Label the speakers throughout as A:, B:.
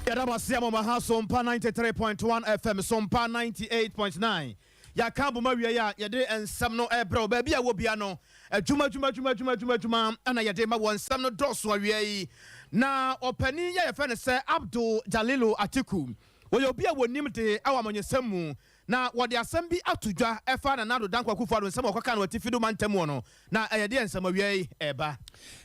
A: Yɛda mo ase ama mo ha Sompa 93.1 FM, Sompa 98.9. Yɛaka abom awie a yɛde nsɛm no ɛbrɛ wo baabi a wɔ bia no. Adwuma adwuma adwuma adwuma adwuma adwuma ɛna yɛde ma wɔ nsɛm no dɔɔso awia yi. Na ɔpanin yɛ yɛfɛ no sɛ Abdul Jalilu Atiku. Wɔyɛ obi a wɔnim de ɛwɔ amanyɔsɛm mu. Na wɔde asɛm bi ato dwa ɛfa Nana Addo Dankwa Akufo-Addo nsɛm a wɔkɔka no Atifi Do mantam mu no. Na ɛyɛ deɛ nsɛm awia yi ɛreba.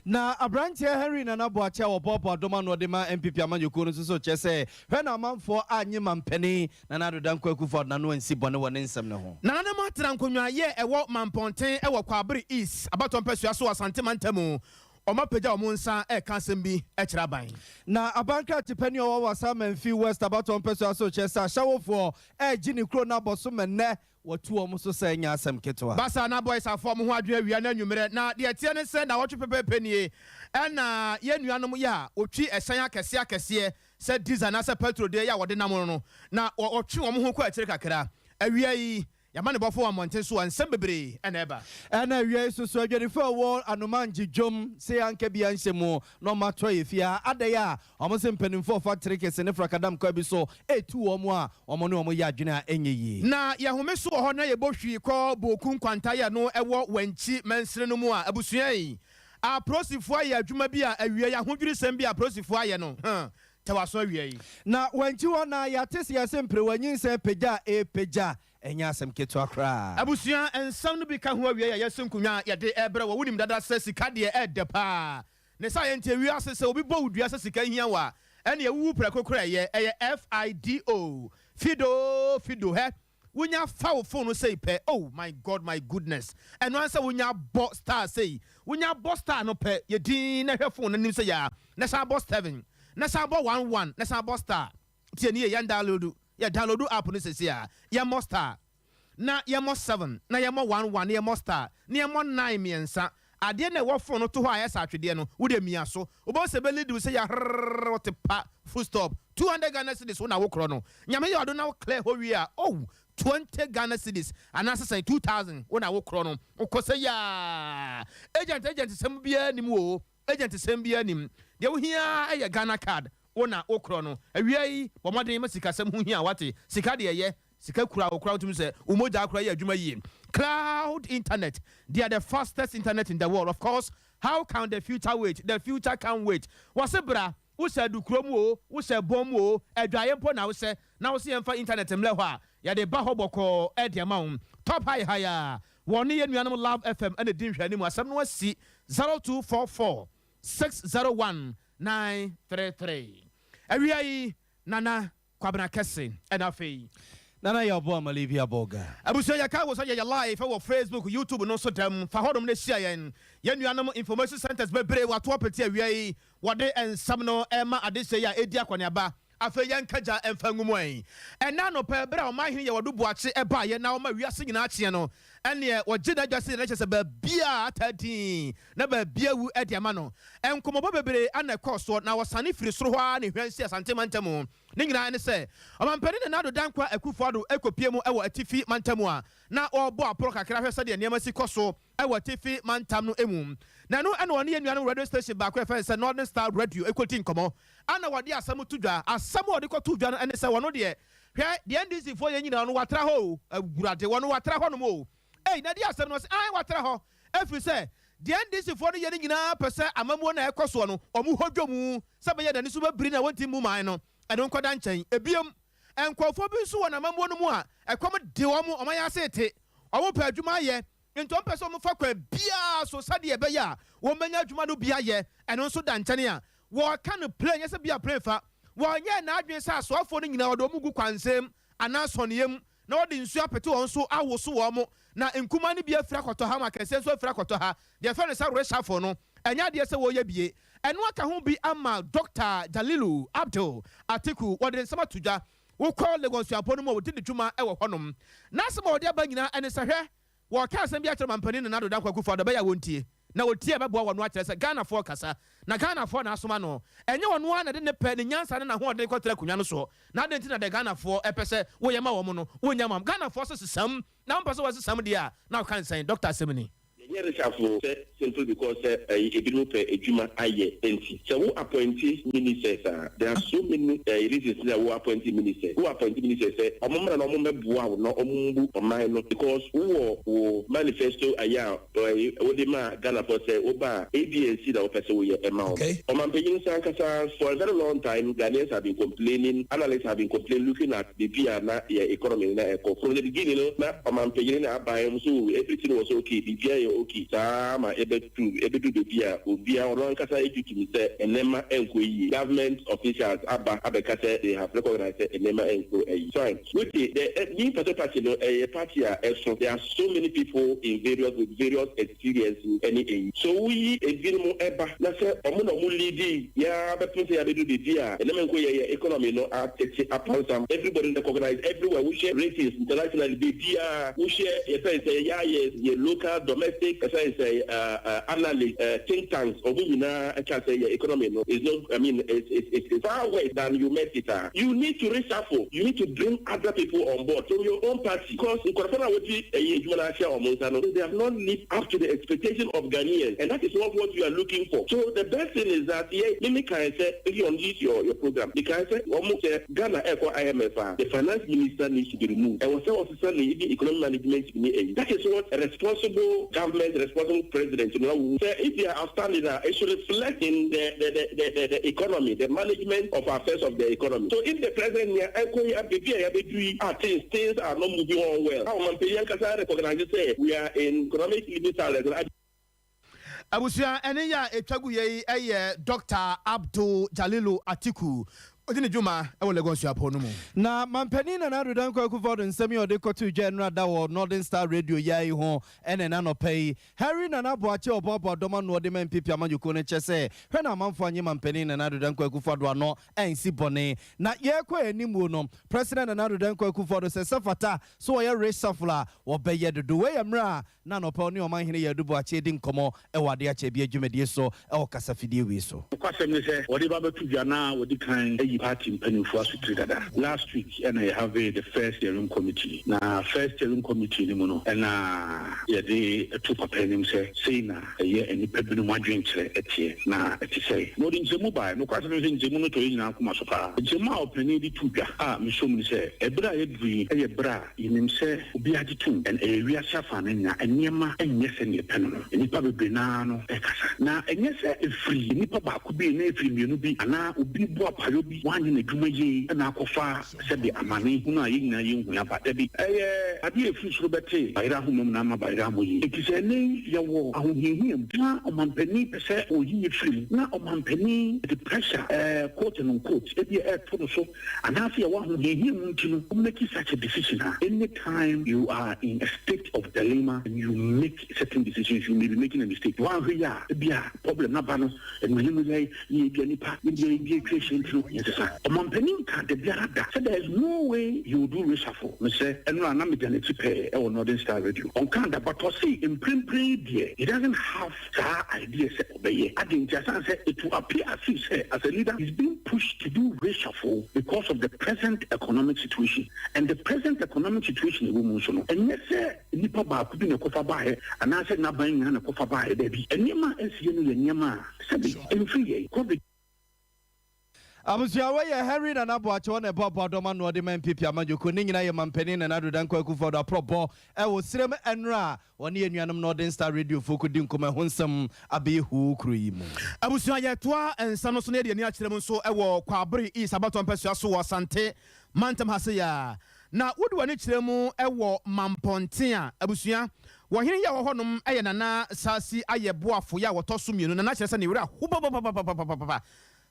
B: Na aberanteɛ Henry Nana Boakye a wɔboaboa dɔm ano de ma NPP amanyɔkuo no nso so kyerɛ sɛ hwɛ na amanfoɔ annye mampanin Nana Addo Dankwa Akufo-Addo n'ano ansi bɔne wɔ ne nsɛm no ho.
A: Nananom atena nkonnwa yɛ ɛwɔ Mampɔnten wɔ Kwaabere East abatoɔ mpasua so wɔ Asante mantam. Wɔapagya wɔn nsa reka asɛm bi kyerɛ aban.
B: Na aban kratepanin a ɔwɔ Wassa Mamfi West abatoɔ mpasua so kyerɛ sɛ ahyɛwofoɔ regye ne kuro no abɔ so ma nnɛ wɔatu wɔn so sɛ ɛnyɛ asɛm ketewa.
A: Basa na boys afa wɔn ho adwene awia ne anwummerɛ, na deɛ ɛteɛ ne sɛ nnawɔtwe pɛpɛɛpɛ nie ɛna yɛn nuanom yi a wɔtwi ɛhyɛn akɛseɛ akɛseɛ sɛ diesel anaasɛ petrol deɛ yi a wɔde nam no na wɔtwe wɔn ho kɔ akyire kakra. Awia yi, yɛn amanebɔfoɔ wɔ mmɔnten so a nsɛm bebree na ɛba.
B: Ɛna awia yi soso adwadifo a ɛwɔ Anoma ngye dwom se anka bi anhyɛ mu na ɔmo atɔ yɛ fie ha. Adɛn a ɔmo se mpaninfoɔ fa trekese ne frakadam kwan bi so etu wɔn a ɔmo ne ɔmo yɛ adwene a ɛnyɛ yie.
A: Na yɛhome so wɔ hɔ na yɛbɔ hwii kɔ Boku nkwanta yɛ no ɛwɔ Wankyi mansini no mu a abusua yi aprosifoɔ ayɛ adwuma bi a awia yi ahodwirisɛm bi a aprosifoɔ ayɛ no huh tɛ w'aso awia yi.
B: Na Wankyi hɔ na yɛate se yɛse mperewa nyinsɛn pagya a ɛrepagya ɛnyɛ asɛm ketewa koraa.
A: Abusua nsɛm no bi ka ho awiei a yɛasi nkonnwa a yɛde rebrɛ wɔ. Wonim dada sɛ sika deɛ ɛɛdɛ paa. Ne saa yɛ nti ewiase sɛ obi bɔ wo dua sɛ sika hia wo a, ɛneɛ wowu prɛko koraa ɛyɛ. Ɛyɛ FIDO. Fido Fido hɛ wonya fa wo phone no sei pɛ oh my God my goodness ɛno ara ne sɛ wonya bɔ star sei wonya bɔ star no pɛ yɛ dinn na hwɛ phone no anim sei a na san bɔ seven na san bɔ one one na san bɔ star. Tie nie, yɛn download, yɛ download app no sɛsi a, yɛ mmɔ star, na yɛ mmɔ seven, na yɛ mmɔ one one, na yɛ mmɔ star, na yɛ mmɔ nine mmiɛnsa. Adeɛ no a ɛwɔ phone no to hɔ a ɛyɛ sɛ atwedeɛ no, wo deɛ mia so. Wobɛhu sɛ ɛbɛ lead wo sɛ yɛ hrrrr, wote pa, full stop. 200 Ghana cedis wo na wo korɔ no. Nyame yɛ ɔdom na wo clear hɔ wie a, oh, 20 Ghana cedis anaasɛ sɛn, 2000 wo na wo korɔ no. Wokɔ sɛ yaa. Agent agent sɛm biara nnim oo, agent sɛm biara nnim. Deɛ wohia ara yɛ Ghana card. Wo na wo korɔ no. Awia yi, bɔ mmɔden ma sikasɛm ho hia wo, wate? Sika deɛ ɛyɛ. Sika kura wo koraa wotumi sɛ wo mogya koraa yɛ adwuma yie. Cloud internet, they are the fastest internet in the world. Of course, how can the future wait? The future can't wait. Wɔse bra, wohyɛ adukuro mu oo, wohyɛ bɔn mu oo, adwaeɛ mpo na wohyɛ, na wose yɛmfa internet mmrɛ hɔ a, yɛde ba hɔ bɔkɔɔ de ama wo. Top High High a, wɔne yɛn nuanom Love FM na ɛdi nhwɛanim. Asɛm no asi 0244 601 933. Awia yi, Nana Kwabena Kɛse ɛna afei.
B: Nana Yaw Boa Malivia Bolga.
A: Abusua yɛka wo sɛ yɛyɛ live wɔ Facebook, YouTube no so dɛm. Fa hɔnom na hyia yɛn. Yɛn nuanom information centers bebree wɔato apete awia yi. Wɔde nsɛm no rema adehyɛ yi a ɛredi akɔneaba. Afei yɛnka gya mfa ngu mu ɛ. Ɛnnɛ anɔpa bere a Ɔmanhene Yawadu Boakye baeɛ na ɔma wiase nyinaa kyeɛ no, ɛnneɛ wɔgye n'adwa sɛ na kyerɛ sɛ baabiara ataa dinn na baabiara awu de ama no. Nkɔmmɔbɔ bebree na ɛkɔɔ soɔ na wɔsane firi soro hɔ ara na ehwan sii Asante mantam. Ne nyinaa ne sɛ Ɔmampanin Nana Addo Dankwa Akufo-Addo kɔpue mu wɔ Atifi mantam a na ɔrebɔ aporɔ kakra hwɛ sɛdeɛ nneɛma si kɔ so wɔ Atifi Mantam no mu. Na ɛno na ɔne yɛn nuanom radio station baako a yɛfrɛ no sɛ Northern Star Radio kɔdi nkɔmmɔ. Ɛna wɔde asɛm to dwa. Asɛm a wɔde kɔtoo dwa no ne sɛ wɔn deɛ, hwɛ, deɛ NDC foɔ yɛ nyinaa no, wɔatra hɔ o, Awurade, wɔn wɔatra hɔnom o. Ei, na ɛdeɛ asɛm no, ɔse, ae, wɔatra hɔ, ɛfiri sɛ deɛ NDC foɔ no yɛ no nyinaa pɛ sɛ amammuo no a ɛkɔ soɔ no, wɔn hɔ dwo mu, sɛ ɛbɛyɛ n'ani so bɛbiri na wɔnti mmu man no. Ɛno nkɔda nkyɛn. Ebiem, nkurɔfoɔ bi nso wɔ n'amammuo no mu a ɛkɔm de wɔn, wɔn ayɛ ase rete, wɔpɛ adwuma ayɛ, Enti wɔmpɛ sɛ wɔfa kwan biara so sɛdeɛ ɛbɛyɛ a wɔbɛnya adwuma no bi ayɛ. Ɛno nso da nkyɛn a, wɔka no plane, nyɛ sɛ bi a plane fa. Wɔnyɛɛ n'adwene sɛ asoafoɔ no nyinaa wɔde wɔn gu kwansɛm anaa sɔneɛ mu na wɔde nsuo apete wɔn so awoso wɔn, na nkumaa no bi afiri akɔtɔ ha ma akɛseɛ nso afiri akɔtɔ ha. Deɛ yɛfrɛ no sɛ reshuffle no, ɛnyɛ adeɛ sɛ wɔreyɛ bie. Ɛno aka ho bi ama Dɔkta Jalilu Abdul Atiku, wɔde ne nsɛm ato dwa. Wokɔ Legon Suapɔn no mu a, wɔdi ne dwuma wɔ hɔnom. N'asɛm a ɔde aba nyinaa ne sɛ, Hwɛ! Wɔreka asɛm bi akyerɛ Ɔmanpanin Nana Addo Dankwa Akufo-Addo ɛbɛyɛ a wɔntie. Na wɔtie a ɛbɛboa wɔn akyerɛ sɛ Ghanafoɔ kasa. Na Ghanafoɔ na asoma no. Ɛnyɛ ɔno ara na ɛde ne pɛ, ne nyansa ne n'ahoɔden kɔtra akonnwa no soɔ. Na adɛn nti na deɛ Ghanafoɔ pɛ sɛ woyɛ ma wɔn no, wonyɛ ma wɔn? Ghanafoɔ se sesam, na wompɛ sɛ wɔsesam deɛ a, na woka nsɛn? Dɔkta asɛm ni.
C: Yɛnyɛ reshuffle sɛ simply because sɛ ɛyi ebinom pɛ adwuma ayɛ nti. Sɛ wo appointi ministers a, there are so many ɛyi reasons nti a wo appointi ministers. Wo appointi ministers sɛ ɔmo mmra na ɔmo mmɛboa wo na ɔmo mbu ɔman no because wo wɔ wo manifesto ayɛ a ɛyi wode maa Ghanafoɔ sɛ wo ba a A, B and C na wopɛ sɛ woyɛ ɛma wɔn. Ɔmanpanyin nso ankasa for a very long time Ghanaians have been complaining, analysts have been complaining looking at baabi a na yɛ economy no na ɛkɔ. From the beginning no na ɔmanpanyin ne aban wɔn so everything was okay, biribiara yɛ okay saa ara ma ɛbɛtu ɛbɛdu baabi a obiara ɔno ankasa gye tum sɛ nneɛma nkɔ yie. Government officials aba abɛka sɛ they have recognized sɛ nneɛma nkɔ ayi. Fine. Wote the New Patriotic Party no ɛyɛ party a ɛso, there are so many people in various with various experience ɛne eyi. So woyi ebinom ɛba na sɛ ɔmo na ɔmo leadi yɛ ara bɛpem sɛ yɛabɛduru baabi a nneɛma nkɔ yie, yɛ economy no atete apansam, everybody recognize everywhere, wohwɛ ratings internationally baabiara wohwɛ, yɛfrɛ no sɛ yɛ ayɛ yɛ local domestic yɛfrɛ no sɛ analyst, think tanks, ɔmo nyinaa ɛka sɛ yɛ economy no is not, I mean, it's far worse than you met it a, you need to reshuffle, you need to bring other people on board from your own party because nkurɔfoɔ no a wɔdi ɛyi adwuma no ahyɛ wɔn nsa no, they have not lived up to the expectation of Ghanaians and that is not what you are looking for. So the best thing is that yɛ mimi kan sɛ if you on this your program mi kan sɛ wɔn sɛ Ghana ɛkɔ IMF a, the finance minister needs to be removed. Ɛwɔ sɛ ɔsesa ne even economic management ni ɛyi. That is what a responsible government, responsible president no awu sɛ if they are outstanding a, it should reflect in the economy, the management of affairs of the economy. So if the president nia ɛkɔ yi abebi a yɛabɛdu yi a things are not moving on well a, ɔmanpanyin ankasa recognize sɛ we are in economic living standards.
A: Abusua, ɛne yɛ a ɛtwa gu yɛ yi ɛyɛ Dr Abdul Jalilu Atiku, ɔdi ne dwuma ɛwɔ Legon Suapɔn no mu.
B: Na mampanin Nana Addo Dankwa Akufo-Addo nsɛm yi a ɔde kɔtoo dwa nnora da wɔ Northern Star Radio yi ho ɛna ɛna nɔpɛ yi, Harry Nana Boakye, ɔboaboa dɔm ano ɔde ma NPP amanyɔkuo no, kyɛ sɛ hwɛ na amanfoɔ anye mampanin Nana Addo Dankwa Akufo-Addo ano ɛnsi bɔne na yɛrekɔ anim no, President Nana Addo Dankwa Akufo-Addo sɛ fata so wɔyɛ reshuffle a, wɔbɛyɛ dodo. Wei yɛ mmerɛ a na nɔpɛ ɔne ɔmanhene yɛ Adu Boakye di nkɔmmɔ ɛwɔ adeɛ akyɛ bi adwumadie so ɛwɔ kasafidie wei so.
D: Nokwasɛm ne sɛ wɔde ba bɛto dwa na wɔdi kan ayi party mpanimfoɔ asotiri dada. Last week ɛna yɛ have the first steering committee, na first steering committee no mu no ɛna yɛde to papa anim sɛ sei na ɛyɛ nnipa binom adwenkyerɛ ɛteɛ na ɛte sɛ na ɔde nkyɛmu baeɛ. Nokwasɛm ne sɛ nkyɛmu no tɔ yɛ nyinaa koma so paa. Nkyɛmu a ɔpanin de to dwa a mesom ne sɛ ɛberɛ a yɛduru yi ɛyɛ berɛ a yɛnim sɛ obi agye tom ɛn ɛyɛ wiase afa no nya nneɛma ɛnyɛ sɛ neɛ pɛ no, nnipa bebree naa no ɛkasa na ɛnyɛ sɛ ɛfiri nnipa baako bi na ɛfiri mmienu bi anaa obi bu apayɔ bi wanyɛ n'adwuma yie ɛna akɔfa sɛde amane hunu a yɛn nyinaa yɛnhu aba. Dabi, ɛyɛ adeɛ a ɛfiri soro bɛte bayerɛ ahoma mu na ama bayerɛ amɔ yie. Enti sɛ ɛnɛ yɛwɔ ahohiahia mu na ɔmampanin pɛ sɛ ɔyi yɛ firi mu na ɔmampanin de pressure, quote and unquote, ebi a ɛɛto no so anaasɛ yɛwɔ ahohiahia mu nti no ɔmake such a decision a, anytime you are in a state of dilemma and you make certain decisions, you may be making a mistake. Woanhwɛ yi a, ebi a problem naba no ɛnuanim yɛ ne ebia nipa ebia ebi atwa ahyia nti no yɛsesa. Ɔmampanin ka da biara da sɛ there is no way he will do reshuffle. Mesrɛ, ɛno a na megya n'akyi pɛɛ ɛwɔ Northern Star Radio, ɔnka da, but ɔse mprempren deɛ he doesn't have saa idea sɛ ɔbɛyɛ ade. Nti asan sɛ it will appear as if sɛ as a leader he's being pushed to do reshuffle because of the present economic situation, and the present economic situation ɛwɔ mu nso no, ɛnyɛ sɛ nipa baako bi na ɛkɔfa baeɛ anaasɛ n'aban nyinaa na ɛkɔfa baeɛ. Daabi, nneɛma a ɛsiɛ no yɛ nneɛma a sɛbi ɛmfiri yɛn COVID.
B: Abusua, wɔyɛ Henry Nana Boakye, wɔn na ɛbɔ aboadɔm ano ɔde ma NPP amanyɔkuo ne nyinaa yɛ mampanin Nana Addo Dankwa Akufo-Addo aprɔbɔ ɛwɔ sirem ɛnora a wɔne yɛn nuanom Northern Star Radio fo kɔdi nkɔmmɔ, ɛho nsɛm abɛyɛ huu kuro yi mu.
A: Abusua, yɛtoa nsɛm no so na yɛde ani akyerɛ mu nso ɛwɔ Kwabere East abatɔ mpɛsua so wɔ Asante mantam ha se yɛ na wode w'ani kyerɛ mu ɛwɔ Mampɔnten a, abusua, wɔhene yi a wɔ hɔnom ɛyɛ Nana Saasi ayɛ boafo yɛ a wɔtɔ so mmienu. Nana kyerɛ sɛ ne werɛ aho papapapapapapa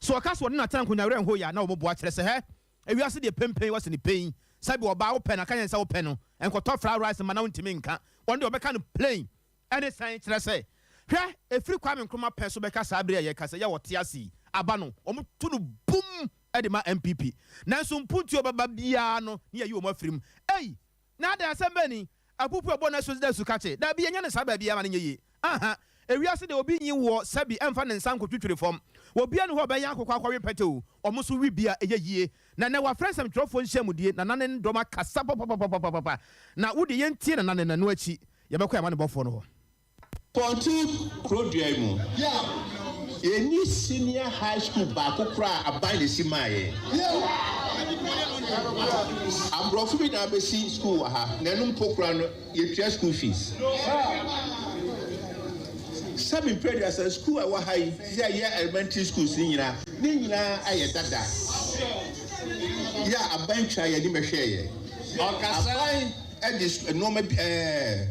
A: so ɔka so ɔne natena nkonnwa werɛ nho yɛ a na wɔn boa kyerɛ sɛ hɛ ewiase deɛ pempen wɔsi ne pɛn sɛbi ɔbaa wopɛ na aka yɛn sɛ wopɛ no nkɔtɔ fried rice ma na wontumi nka wɔn deɛ ɔbɛka no plain. Ɛne sɛn kyerɛ sɛ hwɛ, efiri Kwame Nkrumah pɛn so bɛka saa bere a yɛka sɛ yɛ wɔte ase yi aba no, wɔn to no bum ɛde ma NPP, nanso mpuntuo bɛba biara no ne yɛyi wɔn afiri mu. Ei, na adan asɛm bɛn ni? Apupu ɛbɔ n'asu dɛ sukakye. Daabi, yɛnyɛ no saa baabiara ma no nyɛ yie. Aha, ewiase deɛ obi nyi woɔ sɛbi ɛmfa ne nsa nkotwitwiri fam. Obiara nni hɔ a ɔbɛyɛ akokɔ akɔwe pɛtɛ o, wɔn nso we bi a ɛyɛ yie. Na nnɛ wɔafrɛ nsɛmtwerɛfoɔ nhyiamudie, Nana ne ne dɔm akasa papapapapapa. Na wo deɛ yɛntie Nana ne n'ano akyi, yɛbɛkɔ yɛn amanebɔfoɔ no hɔ.
E: Pɔnte kurodua yi mu, yɛnni senior high school baako koraa a aban na esi maa yɛn. Aborɔfo bi na abɛsi school wɔ ha, na ɛno mpo koraa no, yɛtua school fees. Sɛbi mpere aduasa, school a ɛwɔ ha yi, sɛ ɛyɛ elementary schools ne nyinaa, ne nyinaa ayɛ dada. Yɛ a aban twaa yɛn ani bɛhwɛɛ yɛn. Aban de nneɛma bi ɛɛ.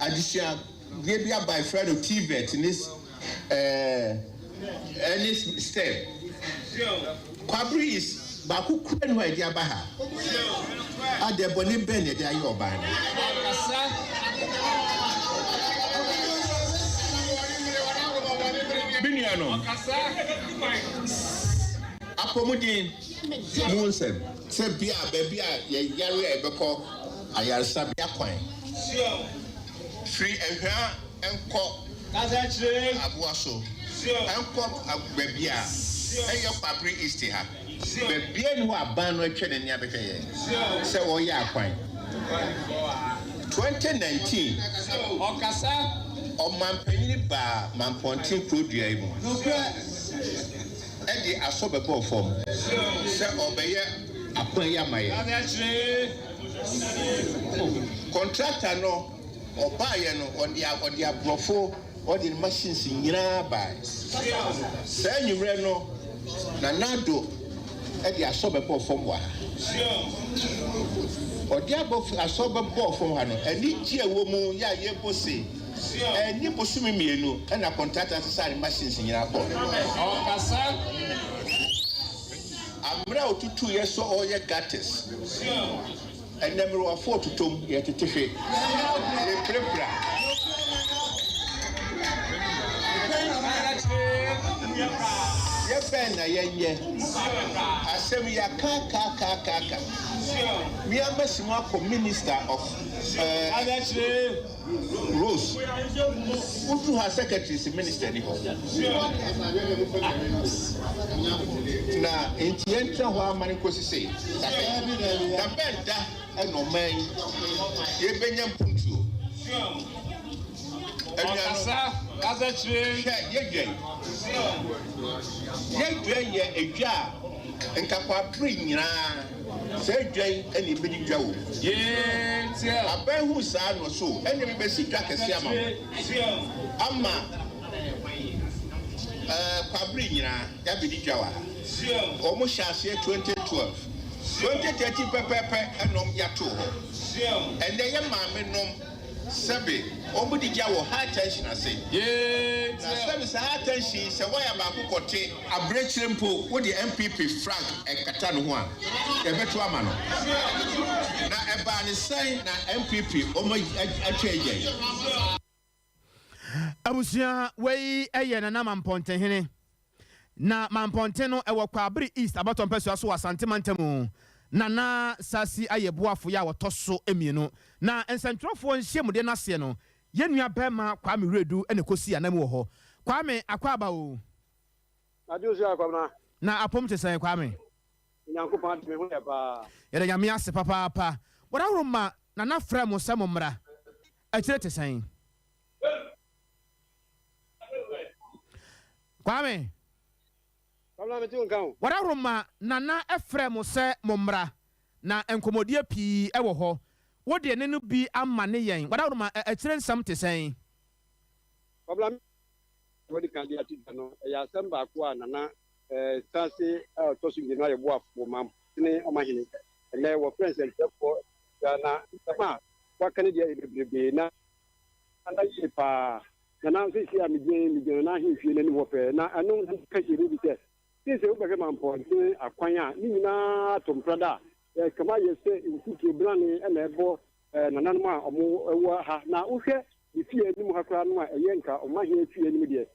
E: Adesua deɛ bi aba yɛfrɛ no TVET ne ɛne STEM. Kwabere is baako kura ni hɔ a yɛde aba ha. Adeɛ bɔne bɛn na yɛde ayɛ ɔbaa no? Me nuanom, apɔmuden mu nsɛm sɛ bia baabi a yɛyare a yɛbɛkɔ ayaresabea kwan. Firi Ahwea nkɔ Aboa so nkɔ baabi a ɛyɛ Kwabre East ha. Baabiara nni hɔ a aban no atwa n'ani abɛhwɛ yɛn sɛ wɔreyɛ akwan. 2019 Ɔmanpanyin baa Mampɔnten kurodua yi mu de asɔ bɛbɔɔ fam sɛ ɔrebɛyɛ akwan yi ama yɛn. Contractor no ɔbaeɛ no ɔde ɔde aborɔfo ɔde ne machines nyinaa bae. Saa anwummerɛ no Nana Addo de asɔ bɛbɔɔ fam wɔ ha. Ɔde abɔ asɔ bɛbɔɔ fam ha no anigye a ɛwɔ mu yɛ a yɛbɔ se ɛnni bosome mmienu ɛna contractor sesaa ne machines nyinaa kɔɔ.
F: Ɔkasa.
E: Ammerɛ a ɔtutuiɛ sɛ ɔreyɛ gutters, ɛnnɛ mmerewafoɔ totɔ mu, yɛtete hwe, yɛpirapira. Yɛ bɛn na yɛnyɛ? Asɛm yi yɛaka aka aka aka aka. Me ara masi mu akɔ minister of eh, Rose, woduru hɔ a secretary se minister ni hɔ. Na nti yɛntra hɔ ara ma no nkosi se da bɛn? Da bɛn da na ɔman yi yɛbɛnya mpuntuo? Anuanom, hwɛ yɛdwa yi. Yɛdwa yi yɛ edwa a nka kwabere nyinaa Saa dwa yi na yɛbɛdi dwa wɔ mu. Aban huu saa no, so ɛnneɛ mebɛsi dwa kɛseɛ ama mo, ama Kwabere nyinaa yɛabɛdi dwa wɔ ha. Wɔn hyɛ aseɛ 2012, 2013 pɛpɛɛpɛ ɛna wɔn de atoo hɔ. Ɛnnɛ yɛ maame nom Sɛbe wɔn de gya wɔ high tension ase. Na sɛbe saa high tension yi sɛ wire baako kɔ te abirekyire mpo wode NPP frag kata ne ho a yɛbɛto ama no. Na ɛbaa ne sɛn na NPP wɔn atwa agya yi?
A: Abusua wei yɛ Nana Mampɔntenhene. Na Mampɔnten no ɛwɔ Kwaabere East abatoɔ mpɛsoa so wɔ Asante mantamu. Nana Sasi ayɛ boafoyɛ a ɔtɔ so mmienu. Na nsɛntwerɛfoɔ nhyiamudeɛ no aseɛ no, yɛn nua barima Kwame Wiredu na ɛkɔsii ananmu wɔ hɔ. Kwame, akwaaba o.
G: Adwo so Kwabena.
A: Na apom te sɛn Kwame?
G: Onyankopɔn adom me ho yɛ paa.
A: Yɛda Nyame ase papaapa. Wɔdahoro ma Nana frɛ mo sɛ mommra. Akyire te sɛn? Kwame.
G: Kwabena mete wo nka o.
A: Wɔdahoro ma Nana frɛ mo sɛ mommra. Na nkɔmmɔdie pii wɔ hɔ. Wo deɛ ne no bi ama ne yɛn. Wɔdahoro ma akyire nsɛm te sɛn?
G: Kwabena me wɔde kan de ato dwa no, ɛyɛ asɛm baako a Nana Sase a ɔtɔ so mmienu ayɛ boafo ma Mpɔtene Ɔmahene. Ɛnnɛ wɔfrɛ nsɛntwerɛfoɔ dwa na nsɛm a wɔaka no deɛ yɛ bebrebe na na yie paa. Na na seesei a megyina yi, megyina Nana ahemfie no anim hɔ pɛɛ. Na ɛno na meka kyerɛɛ David sɛ, Seesei wobɛhwɛ mampɔnten akwan a ne nyinaa ato mprada a, ɛkame ayɛ sɛ mfuturo brane na ɛbɔ nananom a wɔwɔ ha. Na wohwɛ me fie anim ha koraa no a, ɛyɛ nka ɔmahene fie anim deɛ,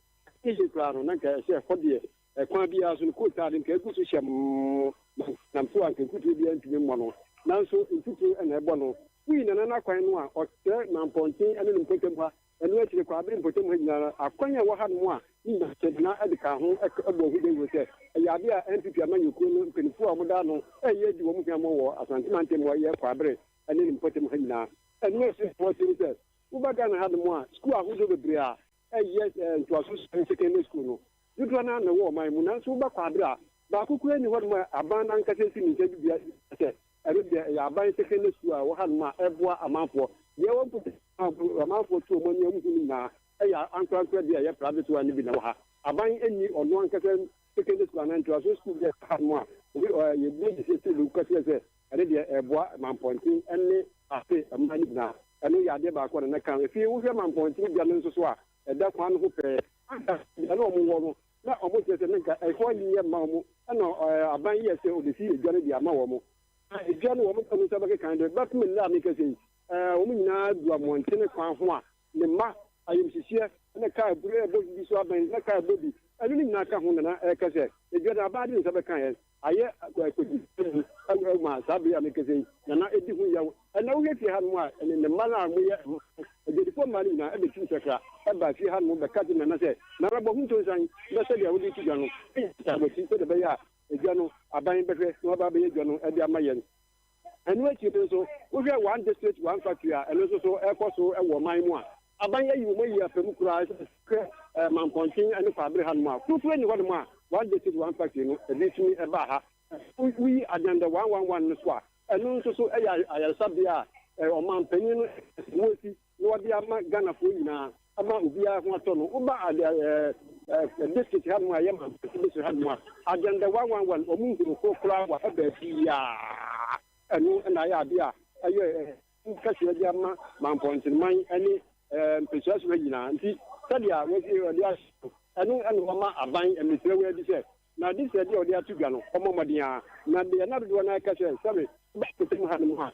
G: ɛnyɛ yie koraa no, na nka ɛsɛ ɛhɔ deɛ, ɛkwan biara so no, kootaa de nka egu so hyɛmm, na nam so a nka mfuturo biara ntumi mmɔ no. Nanso mfuturo na ɛbɔ no. Woyi Nana n'akwan no a, ɔkyerɛ Mampɔnten ne ne mpɔtam ha, ɛno akyire Kwaabere mpɔtam ha nyinaa, akwan a ɛwɔ hanom a ne nyinaa kyerɛ Nana de kaa ho bɔɔ ho dawuro sɛ ɛyɛ adeɛ a NPP amanyɔkuo no mpanimfoɔ a wɔda ano reyɛ adi wɔn hwammɔ wɔ Asante mantam hɔ yɛ Kwaabere ne ne mpɔtam ha nyinaa. Ɛno akyire na wɔkyerɛ mu sɛ woba Ghana hanom a, sukuu ahodoɔ bebree a ɛyɛ ntoaso sukuu ne secondary school no, dodoɔ no ara na ɛwɔ ɔman mu, nanso woba Kwaabere a, baako koraa nni hɔnom a aban no ankasa asi ne nsa dua sɛ Ɛno deɛ ɛyɛ aban secondary school a ɛwɔ hanom a ɛboa amanfoɔ. Deɛ ɛwɔ mpo a amanfoɔ to wɔn ani a wɔhu no nyinaa ɛyɛ ankorankorɛ deɛ a ɛyɛ private one no bi na ɛwɔ ha. Aban nni ɔno ankasa secondary school anaa ntoasoɔ school bi a ɛwɔ hanom a obi yɛbue ne sɛ bi kɔkyerɛ sɛ ɛno deɛ ɛboa Mampɔnten ne ase mmaa no nyinaa. Ɛno yɛ adeɛ baako a Nana ka. Afei wohwɛ Mampɔnten dwa no nso so a ɛda kwan no ho pɛɛ. Anka baabi a na wɔwɔ no na wɔkyerɛ sɛ na nka ɛhɔ nyɛ mma wɔn, ɛna aban yɛɛ sɛ ɔbɛsi edwa no de ama wɔn. Na edwa no wɔn de wɔn nsa bɛkeka de bɛpem nnɛ a mekasa yi, wɔn nyinaa gu mmɔntene kwan ho a ne mma ayamhyehyeɛ ne kaa ɛbɔ bi so abɛn na kaa ɛbɔ bi, ɛno ne nyinaa ka ho na na ɛka sɛ edwa no aban de ne nsa bɛka yɛn. Ayɛ akotinsɛm mu ma saa bere a mekasa yi, na na edi ho yaw. Ɛnnɛ wohwɛ fie hanom a, ne ne mma no a wɔyɛ mma no, adwadifo mma no nyinaa betu nsakra ba fie hanom bɛka kyerɛ Nana sɛ, Nana, bɔ ho ntonsan na sɛnea wode to dwa no, yɛ nsaabɔti sɛnea ɛbɛyɛ a dwa no aban bɛhwɛ na wɔaba abɛyɛ dwa no de ama yɛn. Ɛno akyi no nso, wohwɛ One District, One Factory a ɛno nso so ɛrekɔ so wɔ ɔman mu a, aban ayi wɔn ayi afa mu koraa sɛ hwɛ Mampɔnten ne Kwaabere hanom a, koro koraa nni hɔnom a One District, One Factory no ebi tumi baa ha. Woyi Agenda 111 no so a, ɛno nso so yɛ ayaresabea a ɔmanpanyin no wɔasi na wɔde ama Ghanafoɔ nyinaa ama obiara ho atɔ no. Woba district hanom a ɛyɛ Mampɔnten district hanom a, Agenda 111 wɔn nhunu koro koraa wɔ ha baabiara. Ɛno na ayɛ adeɛ a ɛyɛ kɛseɛ de ama Mampɔntenman ne mpɛsua so ha nyinaa. Nti sɛdeɛ wɔasi wɔde ahyɛ no, ɛno na wɔma aban mmerekyerɛwa bi sɛ na adesrɛdeɛ a wɔde ato dwa no, wɔmmɔ mmɔden ara. Na deɛ na dodoɔ no ara ka sɛ, sɛbe woba mpɔtam hanom a,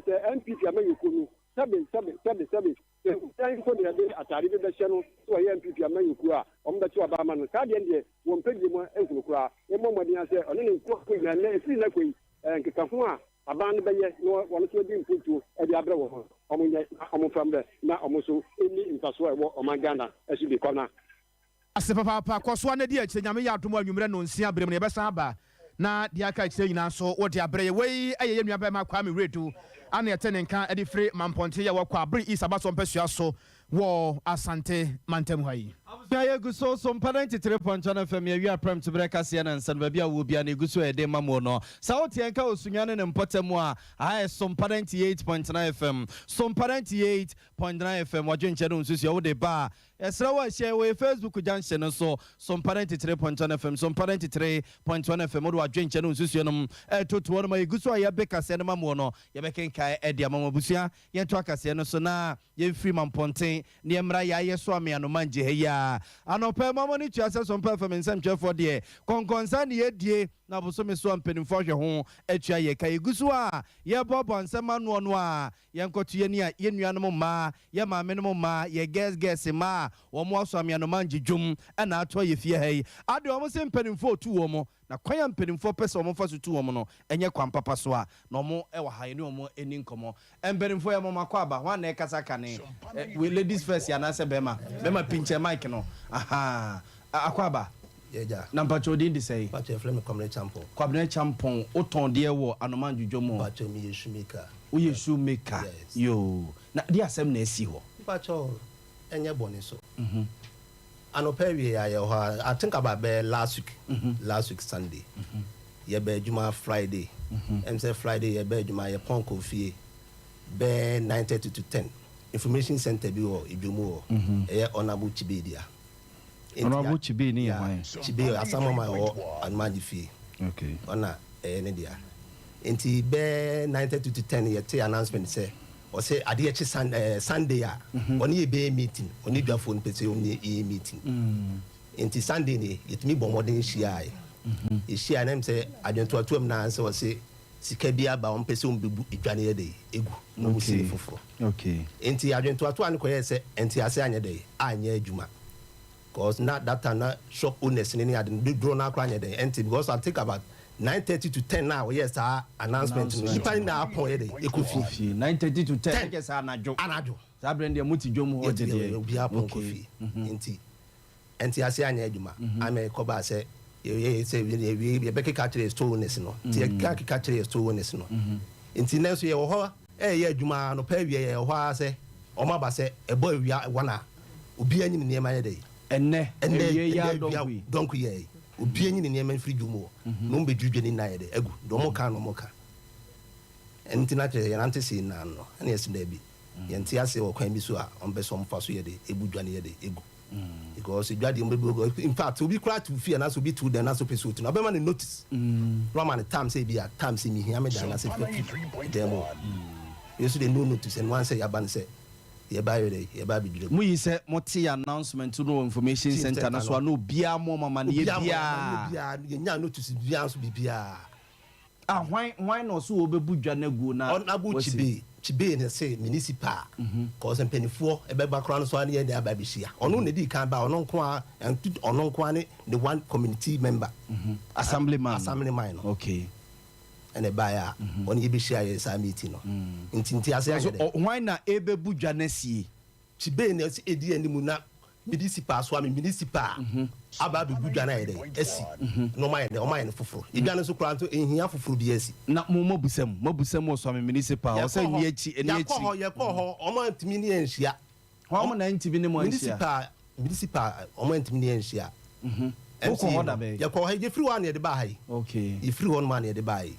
G: sɛ NPP amanyɔkuo no, sɛbe, sɛbe, sɛbe, sɛbe, sɛ obiara mpo na yɛde atade bi bɛhyɛ no sɛ ɔyɛ NPP amanyɔkuo a, wɔbɛto aba ama no. Saa deɛ no deɛ, wɔmpɛ bio mu ahunu koraa. Yɛmmɔ mmɔden ara sɛ ɔne ne nkurɔfoɔ nyinaa, nnɛ, ɛfiri nnɛ kɔ yi, nkekaho a aban no bɛyɛ na wɔn nso de mpuntuo de abrɛ wɔn no, wɔnyɛ na wɔmfa mbrɛ na wɔn nso nni mfasoɔ a ɛwɔ ɔman Ghana so bi. Kwabena.
A: Ase papaapa, kɔ so ara na di akyire, Nyame yɛ adom a anwummerɛ nnɔnsia berɛ mu no yɛbɛsan aba na deɛ aka akyire nyinaa nso wode abrɛ yɛn. Wei yɛ yɛn nua barima Kwame Wiredu a na yɛte ne nka de firi Mampɔnten yɛ wɔ Kwaabere East Abasoɔ mpasua so wɔ Asante mantam ha yi.
B: Abusua yɛgu so so mpa 93.1 FM yɛwie aprɛmto berɛ kaseɛ na nsa no baabi a wowɔ biara no yɛgu so a yɛde ma mo no sɛ wote yɛn nka wɔ Sunyani ne mpɔtam a aha yɛ Sompa 98.9 FM Sompa 98.9 FM wadwenkyɛ ne wo nsusuɛ wode ba a Yɛsrɛ wo a hyia yɛn wɔ yɛn Facebook junction no so, Sompa 93.1 FM, Sompa 93.1 FM, wode w'adwenkyɛ ne wo nsusuɛ nom ɛtoto hɔ nom a yɛgu so a yɛbe kaseɛ no ma moɔ no, yɛbɛkenkan de ama mo. Abusua, yɛntoa kaseɛ no so na yɛmfiri Mampɔnten na yɛmmra Yɛayɛ so Ameanoma ngye ha yi ara. Anɔpa yi, moama no tua sɛ Sompa FM nsɛmtwerɛfoɔ deɛ, kɔnkɔnsa ne yɛdie na bosome so a mpanimfoɔ ahwɛ ho atua yɛn ka. Yɛgu so a yɛreboaboa nsɛm anoɔ no a, Yɛnkɔto yɛn a yɛn nuanom mmaa, yɛn maamenom mmaa, yɛn girls girls mmaa a wɔn aso ameanoma ngye dwom na ato ayɛ fie ha yi. Adeɛ wɔn se mpanimfoɔ retu wɔn, na kwan a mpanimfoɔ pɛ sɛ wɔn fa so tu wɔn no ɛnyɛ kwan papa so a, na wɔn wɔ ha yɛne wɔn nni nkɔmmɔ. Mpanimfoɔ yɛma mo akwaaba, hwan na ɛrekasa kane? Wei ladies first anaasɛ bɛrima? Bɛrima pinkyɛ mic no, ahaa. Akwaaba,
F: Yɛgya.
B: na mpakyɛ wo din de sɛn?
F: Mpakyɛ yɛfrɛ me Kwabena Kyampɔn.
B: Kwabena Kyampɔn, wo tɔn deɛ wɔ Anoma Ndwodwo mu?
F: Mpakyɛ me yɛ shoe maker.
B: Wo yɛ shoe maker?
F: Yes.
B: Yoo, na deɛ asɛm na asi hɔ?
F: Mpakyɛ ɛnyɛ bɔne so. Anɔpa awie a yɛwɔ hɔ a, I think about bɛyɛ last week, last week Sunday. Yɛba adwuma Friday. Ɛm sɛ Friday yɛba adwuma yɛpɔn kɔ fie bɛyɛ 9:30 to 10. Information center bi wɔ Edwom hɔ, ɛyɛ Honourable Chibedia.
B: Honourable Chibey ne yɛ hwan?
F: Chibey Asamoah a ɔwɔ Anomagye fie.
B: Okay.
F: Ɔna ɛyɛ ne dea. Nti bɛɛ 9:30 to 10 yɛte announcement sɛ ɔsɛ adeɛ kye sun, eh, Sunday a mhm. ɔne yɛ bɛyɛ meeting, ɔne dwafoɔ no pɛ sɛ ɔne yɛ meeting. Mm. Nti Sunday ne yɛtumi bɔ mmɔden hyiaeɛ. Mhm. Yɛhyiaeɛ na sɛ adwentoatoam naa sɛ ɔse sika bi aba wɔn pɛ sɛ wɔn bɛbu edwa no yɛ dɛ egu na wɔn si ne foforɔ.
B: Okay.
F: Nti adwentoatoa no kɔyɛɛ sɛ ntease anyɛ dɛ anyɛ adwuma cause na that time na shop owners ne ne ade no dodoɔ no ara koraa anyɛ dɛ ɛnte because I think about 9:30 to 10 na wɔyɛ saa announcement no, nipa nyinaa apɔn yɛ dɛ ɛkɔ fie.
B: 9:30 to 10.
F: 10.
B: Kyɛ sɛ anadwo.
F: Anadwo.
B: Saa berɛ no deɛ mote dwom hɔ gye deɛ.
F: Obiara pɔn kɔ fie, nti ɛnti ase anyɛ adwuma ama ɛkɔbaa sɛ yɛyɛ sɛ yɛwie yɛbɛkeka kyerɛ yɛ store owners no, nti yɛkeka keka kyerɛ yɛ store owners no. Nti nɛ nso yɛwɔ hɔ ɛyɛ adwuma anɔpa awie, yɛwɔ hɔ ara sɛ ɔmo aba sɛ ɛbɔ awia wɔn a obiara nyim nneɛma yɛ dɛ.
B: Ɛnɛ
F: ɛnɛ
B: awie yɛ
F: ɛnɛ
B: adɔnko
F: awia
B: yi.
F: dɔnko yɛ obiara nyi ne nneɛma mfiri dwom wɔ na ɔmo bɛdwidwa ne nyinaa yɛ dɛ agu deɛ ɔmo ka na ɔmo ka. Ɛno nti na kyerɛ yɛnante sei nyinaa no, ɛna yɛsi daabi, yɛnte ase wɔ kwan bi so a ɔmo pɛ sɛ ɔmo fa so yɛ de ebu dwa no yɛ de egu, because dwa deɛ ɔmo bɛbu egu. In fact, obi koraa tu fie anaasɛ obi tu dan anaasɛ ɔpɛ sɛ otu no, ɔbɛma ne notice na ɔma ne time sɛ ebi a time sɛ mihia me dan anaasɛ fɛ dan mu. Yɛso de no notice, ɛno ansɛ yɛaba no sɛ yɛba yɛ dɛ yɛba abɛdwira mu.
B: Muyi sɛ mote announcement no wɔ information center no so a, na obiara mo ɔmamaneɛ
F: Obiara mo
B: biara.
F: Obiara yɛnya notice biara nso biribiara.
B: Ah, hwan hwan na ɔso wɔbɛbu dwa no aguo na
F: Ɔnabo
B: wasi?
F: Kyibe Kyibe na sɛ municipal kɔsɛ mpanimfoɔ ɛbɛba koraa no so a ne yɛn de aba abɛhyia. Ɔno na di kan ba, ɔno nko a ɛnto, ɔno nko a ne one community member.
B: Assemblyman.
F: Assemblyman no. Ɛna ɛbaeɛ a ɔne yɛbɛhyia yɛ saa meeting no, nti ase
B: So
F: anyɛ dɛ.
B: Hwan na ɛbɛbu dwa no asie?
F: Kyibe na ɛsɛ edi anim na municipal so ame municipal aba abɛbu dwa no ayɛ dɛ asi na ɔmo ayɛ dɛ ɔmo ayɛ no foforɔ. Edwa no nso koraa nso ehia foforɔ bi asi.
B: Na mo mabusa mu wɔ Suame municipal ɔsɛ
F: Yɛkɔ
B: ɛni
F: hɔ.
B: akyi ɛni
F: Yɛkɔ hɔ.
B: akyi.
F: Yɛkɔ hɔ, ɔmo antumi ne yɛn nhyia.
B: Hwan mo na ntumi ne mo anhyia?
F: Municipal, ɔmo antumi ne yɛn nhyia.
B: Wokɔ hɔ da bɛn?
F: Yɛkɔ hɔ, yɛfiri hɔ a na yɛde baa ha yi. Yɛfiri hɔ nom a na yɛde baa yi,